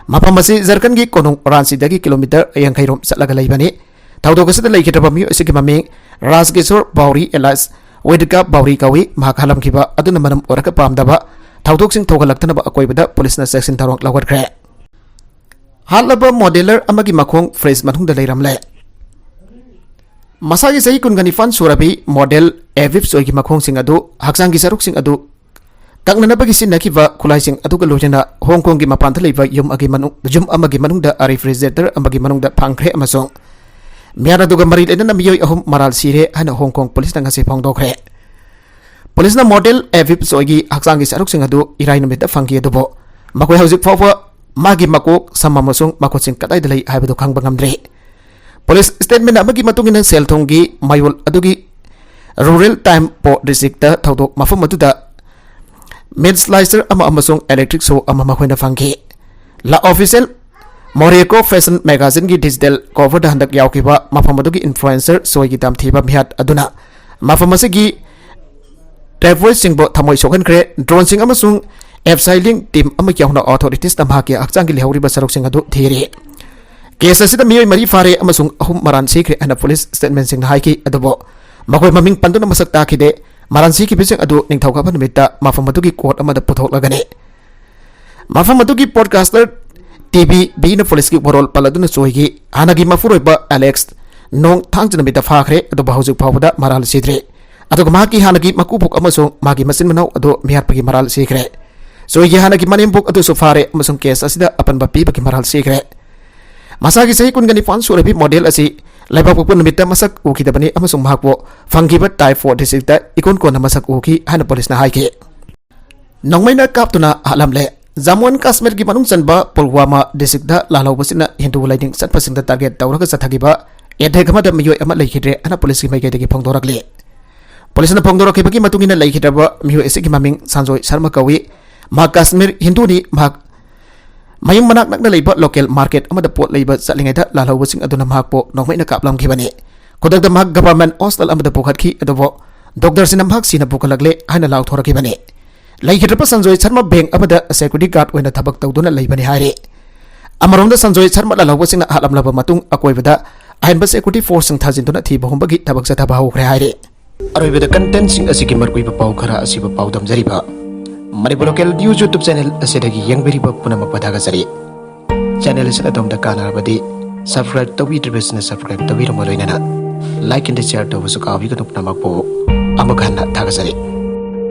ꯃꯐꯝ ꯑꯁꯤ ꯖꯥꯔꯈꯟꯒꯤ ꯀꯣꯅꯨꯡ ꯔꯥꯟꯆꯤꯗꯒꯤ kilometer ꯌꯥꯡꯈꯩ ꯔꯣꯝ ꯆꯠꯂꯒ ꯂꯩꯕꯅꯤ꯫ ꯊꯧꯗꯣꯛ ꯑꯁꯤꯗ ꯂꯩꯈꯤꯗ꯭ꯔꯕ ꯃꯤꯑꯣꯏ ꯑꯁꯤꯒꯤ ꯃꯃꯤꯡ ꯔꯥꯖꯀꯤꯁꯣꯔ ꯕꯥꯎꯔꯤ alias ꯋꯦꯗꯤꯀꯥ ꯕꯥꯎꯔꯤ ꯀꯧꯏ꯫ ꯃꯍꯥꯛ ꯍꯥꯠꯂꯝꯈꯤꯕ ꯑꯗꯨꯅ ꯃꯔꯝ ꯑꯣꯏꯔꯒ ꯄꯥꯝꯗꯕ ꯊꯧꯗꯣꯛꯁꯤꯡ ꯊꯣꯛꯍꯜꯂꯛꯇꯅꯕ ꯑꯀꯣꯏꯕꯗ ꯄꯨꯂꯤꯁꯅ ꯆꯦꯛꯁꯤꯟ ꯊꯧꯔꯥꯡ ꯂꯧꯈꯠꯈ꯭ꯔꯦ꯫ ꯍꯥꯠꯂꯕ modeller ꯑꯃꯒꯤ ꯃꯈꯣꯡ fridge ꯃꯅꯨꯡꯗ ꯂꯩꯔꯝꯂꯦ꯫ ꯃꯁꯥꯒꯤ ꯆꯍꯤ ꯀꯨꯟꯒ ꯅꯤꯄꯥꯟ ꯁꯨꯔꯕꯤ model ꯑꯦꯚꯤꯞ ꯆꯣꯏꯒꯤ ꯃꯈꯣꯡꯁꯤꯡ ꯑꯗꯨ, ꯍꯛꯆꯥꯡꯒꯤ ꯁꯔꯨꯛꯁꯤꯡ ꯑꯗꯨ ꯀꯛꯅꯅꯕꯒꯤ ꯁꯤꯖꯤꯟꯅꯈꯤꯕ ꯈꯨꯠꯂꯥꯏꯁꯤꯡ ꯑꯗꯨꯒ ꯂꯣꯏꯅꯅ ꯍꯣꯡ ꯀꯣꯡꯒꯤ ꯃꯄꯥꯟꯗ ꯂꯩꯕ ꯌꯨꯝ ꯑꯃꯒꯤ ꯃꯅꯨꯡ, ꯌꯨꯝ ꯑꯃꯒꯤ ꯃꯅꯨꯡꯗ refrigerator ꯑꯃꯒꯤ ꯃꯅꯨꯡꯗ ꯐꯪꯈ꯭ꯔꯦ ꯑꯃꯁꯨꯡ ꯃꯤꯌꯥꯝ ꯑꯗꯨꯒ ꯃꯔꯤ ꯂꯩꯅꯅ ꯃꯤꯑꯣꯏ ꯑꯍꯨꯝ ꯃꯔꯥꯜ ꯁꯤꯔꯦ ꯍꯥꯏꯅ ꯍꯣꯡ ꯀꯣꯡ ꯄꯨꯂꯤꯁꯅ ꯉꯁꯤ ꯐꯣꯡꯗꯣꯛꯈ꯭ꯔꯦ꯫ ꯄꯨꯂꯤꯁꯅ model ꯑꯦꯚꯤꯞ ꯆꯣꯏꯒꯤ ꯍꯛꯆꯥꯡꯒꯤ ꯁꯔꯨꯛꯁꯤꯡ ꯑꯗꯨ ꯏꯔꯥꯏ ꯅꯨꯃꯤꯠꯇ ꯐꯪꯈꯤ, ꯑꯗꯨꯕꯨ ꯃꯈꯣꯏ ꯍꯧꯖꯤꯛ ꯐꯥꯎꯕ ꯃꯥꯒꯤ ꯃꯀꯣꯛ, ꯁꯝ ꯑꯃꯁꯨꯡ ꯃꯈꯨꯠꯁꯤꯡ ꯀꯗꯥꯏꯗ ꯂꯩ ꯍꯥꯏꯕꯗꯨ ꯈꯪꯕ ꯉꯝꯗ꯭ꯔꯤ꯫ ꯄꯨꯂꯤꯁ statement ꯑꯃꯒꯤ ꯃꯇꯨꯡ ꯏꯟꯅ, ꯁꯦꯜ ꯊꯨꯝꯒꯤ ꯃꯌꯣꯜ ꯑꯗꯨꯒꯤ Rural Time Post district ꯇ ꯊꯧꯗꯣꯛ ꯃꯐꯝ ꯑꯗꯨꯗ meat slicer ꯑꯃ ꯑꯃꯁꯨꯡ electric saw ꯑꯃ ꯃꯈꯣꯏꯅ ꯐꯪꯈꯤ꯫ La Official Morocco fashion magazine ꯒꯤ digital cover ꯗ ꯍꯟꯗꯛ ꯌꯥꯎꯈꯤꯕ ꯃꯐꯝ ꯑꯗꯨꯒꯤ influencer ꯆꯣꯏꯒꯤ ꯇꯝꯊꯤꯕ ꯃꯤꯍꯥꯠ ꯑꯗꯨꯅ ꯃꯐꯝ ꯑꯁꯤꯒꯤ ꯇ꯭ꯔꯥꯏꯕꯦꯜꯁꯤꯡꯕꯨ ꯊꯃꯣꯏ ꯁꯣꯛꯍꯟꯈ꯭ꯔꯦ꯫ Drone ꯁꯤꯡ ꯑꯃꯁꯨꯡ ꯑꯦꯐ ꯁꯥꯏ ꯂꯤꯡ ꯇꯤꯝ ꯑꯃ ꯌꯥꯎꯅ ꯑꯣꯊꯣꯔꯤꯇꯤꯁꯅ ꯃꯍꯥꯛꯀꯤ ꯍꯛꯆꯥꯡꯒꯤ ꯂꯩꯍꯧꯔꯤꯕ ꯁꯔꯨꯛꯁꯤꯡ ꯑꯗꯨ ꯊꯤꯔꯤ꯫ ꯀꯦꯁ ꯑꯁꯤꯗ ꯃꯤꯑꯣꯏ ꯃꯔꯤ ꯐꯥꯔꯦ ꯑꯃꯁꯨꯡ ꯑꯍꯨꯝ ꯃꯔꯥꯜ ꯁꯤꯈ꯭ꯔꯦ ꯍꯥꯏꯅ ꯄꯨꯂꯤꯁ ꯁ꯭ꯇꯦꯠꯃꯦꯟꯁꯤꯡꯅ ꯍꯥꯏꯈꯤ꯫ ꯑꯗꯨꯕꯨ ꯃꯈꯣꯏ ꯃꯃꯤꯡ ꯄꯟꯗꯨꯅ ꯃꯁꯛ ꯇꯥꯛꯈꯤꯗꯦ꯫ ꯃꯔꯥꯜ ꯁꯤꯈꯤꯕꯁꯤꯡ ꯑꯗꯨ ꯅꯤꯡꯊꯧꯀꯥꯕ ꯅꯨꯃꯤꯠꯇ ꯃꯐꯝ ꯑꯗꯨꯒꯤ ꯀꯣꯔꯠ ꯑꯃꯗ ꯄꯨꯊꯣꯛꯂꯒꯅꯤ꯫ ꯃꯐꯝ ꯑꯗꯨꯒꯤ ꯕ꯭ꯔꯣꯗꯀꯥꯁꯇꯔ ꯇꯤ ꯚꯤ ꯕꯤꯅ ꯄꯨꯂꯤꯁꯀꯤ ꯋꯥꯔꯣꯜ ꯄꯜꯂꯗꯨꯅ ꯆꯣꯏꯈꯤ꯫ ꯍꯥꯟꯅꯒꯤ ꯃꯄꯨꯔꯣꯏꯕ ꯑꯦꯂꯦꯛꯁ ꯅꯣꯡ ꯊꯥꯡꯖ ꯅꯨꯃꯤꯠꯇ ꯐꯥꯈ꯭ꯔꯦ, ꯑꯗꯨꯕꯨ ꯍꯧꯖꯤꯛ ꯐꯥꯎꯕꯗ ꯃꯔꯥꯜ ꯁꯤꯗ꯭ꯔꯤ꯫ ꯑꯗꯨꯒ ꯃꯍꯥꯛꯀꯤ ꯍꯥꯟꯅꯒꯤ ꯃꯀꯨꯕꯣꯛ ꯑꯃꯁꯨꯡ ꯃꯥꯒꯤ ꯃꯆꯤꯟ ꯃꯅꯥꯎ ꯑꯗꯨ ꯃꯤꯍꯥꯠꯄꯒꯤ ꯃꯔꯥꯜ ꯁꯤꯈ꯭ꯔꯦ꯫ ꯆꯣꯏꯒꯤ ꯍꯥꯟꯅꯒꯤ ꯃꯅꯦꯝꯕꯣꯛ ꯑꯗꯨꯁꯨ ꯐꯥꯔꯦ ꯑꯃꯁꯨꯡ ꯀꯦꯁ ꯑꯁꯤꯗ ꯑꯄꯟꯕ ꯄꯤꯕꯒꯤ ꯃꯔꯥꯜ ꯁꯤꯈ꯭ꯔꯦ꯫ ꯃꯁꯥꯒꯤ ꯆꯍꯤ ꯀꯨꯟꯒ ꯅꯤꯄꯥꯟ ꯁꯨꯔꯕꯤ ꯃꯣꯗꯦꯜ ꯑꯁꯤ ꯂꯩꯕꯥꯛꯄꯣꯛꯄ ꯅꯨꯃꯤꯠꯇ ꯃꯁꯛ ꯎꯈꯤꯗꯕꯅꯤ ꯑꯃꯁꯨꯡ ꯃꯍꯥꯛꯄꯨ ꯐꯪꯈꯤꯕ ꯇꯥꯏ ꯐꯣꯔ ꯗꯤꯁꯇ꯭ꯔꯤꯛꯇ ꯏꯀꯣꯟ ꯀꯣꯟꯅ ꯃꯁꯛ ꯎꯈꯤ ꯍꯥꯏꯅ ꯄꯨꯂꯤꯁꯅ ꯍꯥꯏꯈꯤ꯫ ꯅꯣꯡꯃꯩꯅ ꯀꯥꯞꯇꯨꯅ ꯍꯥꯠꯂꯝꯂꯦ꯫ ꯖꯝꯃꯨ ꯑꯦꯟ ꯀꯥꯁꯃꯤꯔꯒꯤ ꯃꯅꯨꯡ ꯆꯟꯕ ꯄꯨꯜꯋꯥꯃꯥ ꯗꯤꯁꯇ꯭ꯔꯤꯛꯇ ꯂꯥꯜꯍꯧꯕꯁꯤꯡꯅ ꯍꯤꯟꯗꯨ ꯂꯥꯏꯅꯤꯡ ꯆꯠꯄꯁꯤꯡꯗ ꯇꯥꯔꯒꯦꯠ ꯇꯧꯔꯒ ꯆꯠꯊꯈꯤꯕ ꯑꯦꯇꯦꯛ ꯑꯃꯗ ꯃꯤꯑꯣꯏ ꯑꯃ ꯂꯩꯈꯤꯗ꯭ꯔꯦ ꯍꯥꯏꯅ ꯄꯨꯂꯤꯁꯀꯤ ꯃꯥꯏꯀꯩꯗꯒꯤ ꯐꯣꯡꯗꯣꯔꯛꯂꯤ꯫ ꯄꯨꯂꯤꯁꯅ ꯐꯣꯡꯗꯣꯔꯛꯈꯤꯕꯒꯤ ꯃꯇꯨꯡ ꯏꯟꯅ ꯂꯩꯈꯤꯗ꯭ꯔꯕ ꯃꯤꯑꯣꯏ ꯑꯁꯤꯒꯤ ꯃꯃꯤꯡ ꯁꯟꯖꯣꯏ ꯁꯔꯃ ꯀꯧꯏ꯫ ꯃꯍꯥꯛ ꯀꯥꯁꯃꯤꯔ ꯍꯤꯟꯗꯨꯅꯤ꯫ ꯃꯍꯥꯛ ꯃꯌꯨꯝ ꯃꯅꯥꯛ ꯅꯛꯅ ꯂꯩꯕ ꯂꯣꯀꯦꯜ ꯃꯥꯔꯀꯦꯠ ꯑꯃꯗ ꯄꯣꯠ ꯂꯩꯕ ꯆꯠꯂꯤꯉꯩꯗ ꯂꯥꯜꯍꯧꯕꯁꯤꯡ ꯑꯗꯨꯅ ꯃꯍꯥꯛꯄꯨ ꯅꯣꯡꯃꯩꯅ ꯀꯥꯞꯂꯝꯈꯤꯕꯅꯤ꯫ ꯈꯨꯗꯛꯇ ꯃꯍꯥꯛ ꯒꯚꯔꯟꯃꯦꯟꯠ ꯍꯣꯁꯇꯦꯜ ꯑꯃꯗ ꯄꯨꯈꯠꯈꯤ, ꯑꯗꯨꯕꯨ ꯗꯣꯛꯇꯔꯁꯤꯡꯅ ꯃꯍꯥꯛ ꯁꯤꯅ ꯄꯨꯈꯠꯂꯛꯂꯦ ꯍꯥꯏꯅ ꯂꯥꯎꯊꯣꯔꯛꯈꯤꯕꯅꯤ꯫ ꯂꯩꯈꯤꯗ꯭ꯔꯕ ꯁꯟꯖꯣꯏ ꯁꯔꯃ ꯕꯦꯡꯛ ꯑꯃꯗ ꯁꯦꯀ꯭ꯌꯨꯔꯤꯇꯤ ꯒꯥꯔꯗ ꯑꯣꯏꯅ ꯊꯕꯛ ꯇꯧꯗꯨꯅ ꯂꯩꯕꯅꯤ ꯍꯥꯏꯔꯤ꯫ ꯑꯃꯔꯣꯝꯗ ꯁꯟꯖꯣꯏ ꯁꯔꯃ ꯂꯥꯜꯍꯧꯕꯁꯤꯡꯅ ꯍꯥꯠꯂꯝꯂꯕ ꯃꯇꯨꯡ ꯑꯀꯣꯏꯕꯗ ꯑꯍꯦꯟꯕ ꯁꯦꯀ꯭ꯌꯨꯔꯤꯇꯤ ꯐꯣꯔꯁꯁꯤꯡ ꯊꯥꯖꯤꯟꯗꯨꯅ ꯊꯤꯕ ꯍꯨꯝꯕꯒꯤ ꯊꯕꯛ ꯆꯠꯊꯕ ꯍꯧꯈ꯭ꯔꯦ ꯍꯥꯏꯔꯤ꯫ ꯑꯔꯣꯏꯕꯗ ꯀꯟꯇꯦꯟꯠꯁꯤꯡ ꯑꯁꯤꯒꯤ ꯃꯔꯨꯑꯣꯏꯕ ꯄꯥꯎ ꯈꯔ ꯑꯁꯤꯕꯨ ꯄꯥꯎꯗꯝꯖꯔꯤꯕ Manipur local news YouTube channel ꯑꯁꯤꯗꯒꯤ ꯌꯦꯡꯕꯤꯔꯤꯕ ꯄꯨꯝꯅꯃꯛꯄꯨ ꯊꯥꯒꯠꯆꯔꯤ꯫ ꯆꯦꯅꯦꯜ ꯑꯁꯤꯅ ꯑꯗꯣꯝꯗ ꯀꯥꯟꯅꯔꯕꯗꯤ ꯁꯕꯁꯀ꯭ꯔꯥꯏꯕ ꯇꯧꯕꯤꯗ꯭ꯔꯤꯕꯁꯤꯡꯅ ꯁꯕꯁꯀ꯭ꯔꯥꯏꯕ ꯇꯧꯕꯤꯔꯝꯕ ꯂꯣꯏꯅꯅ ꯂꯥꯏꯛ ꯑꯦꯟ ꯁꯤꯌꯔ ꯇꯧꯕꯁꯨ ꯀꯥꯎꯕꯤꯒꯅꯨ꯫ ꯄꯨꯝꯅꯃꯛꯄꯨ ꯑꯃꯨꯛ ꯍꯟꯅ ꯊꯥꯒꯠꯆꯔꯤ꯫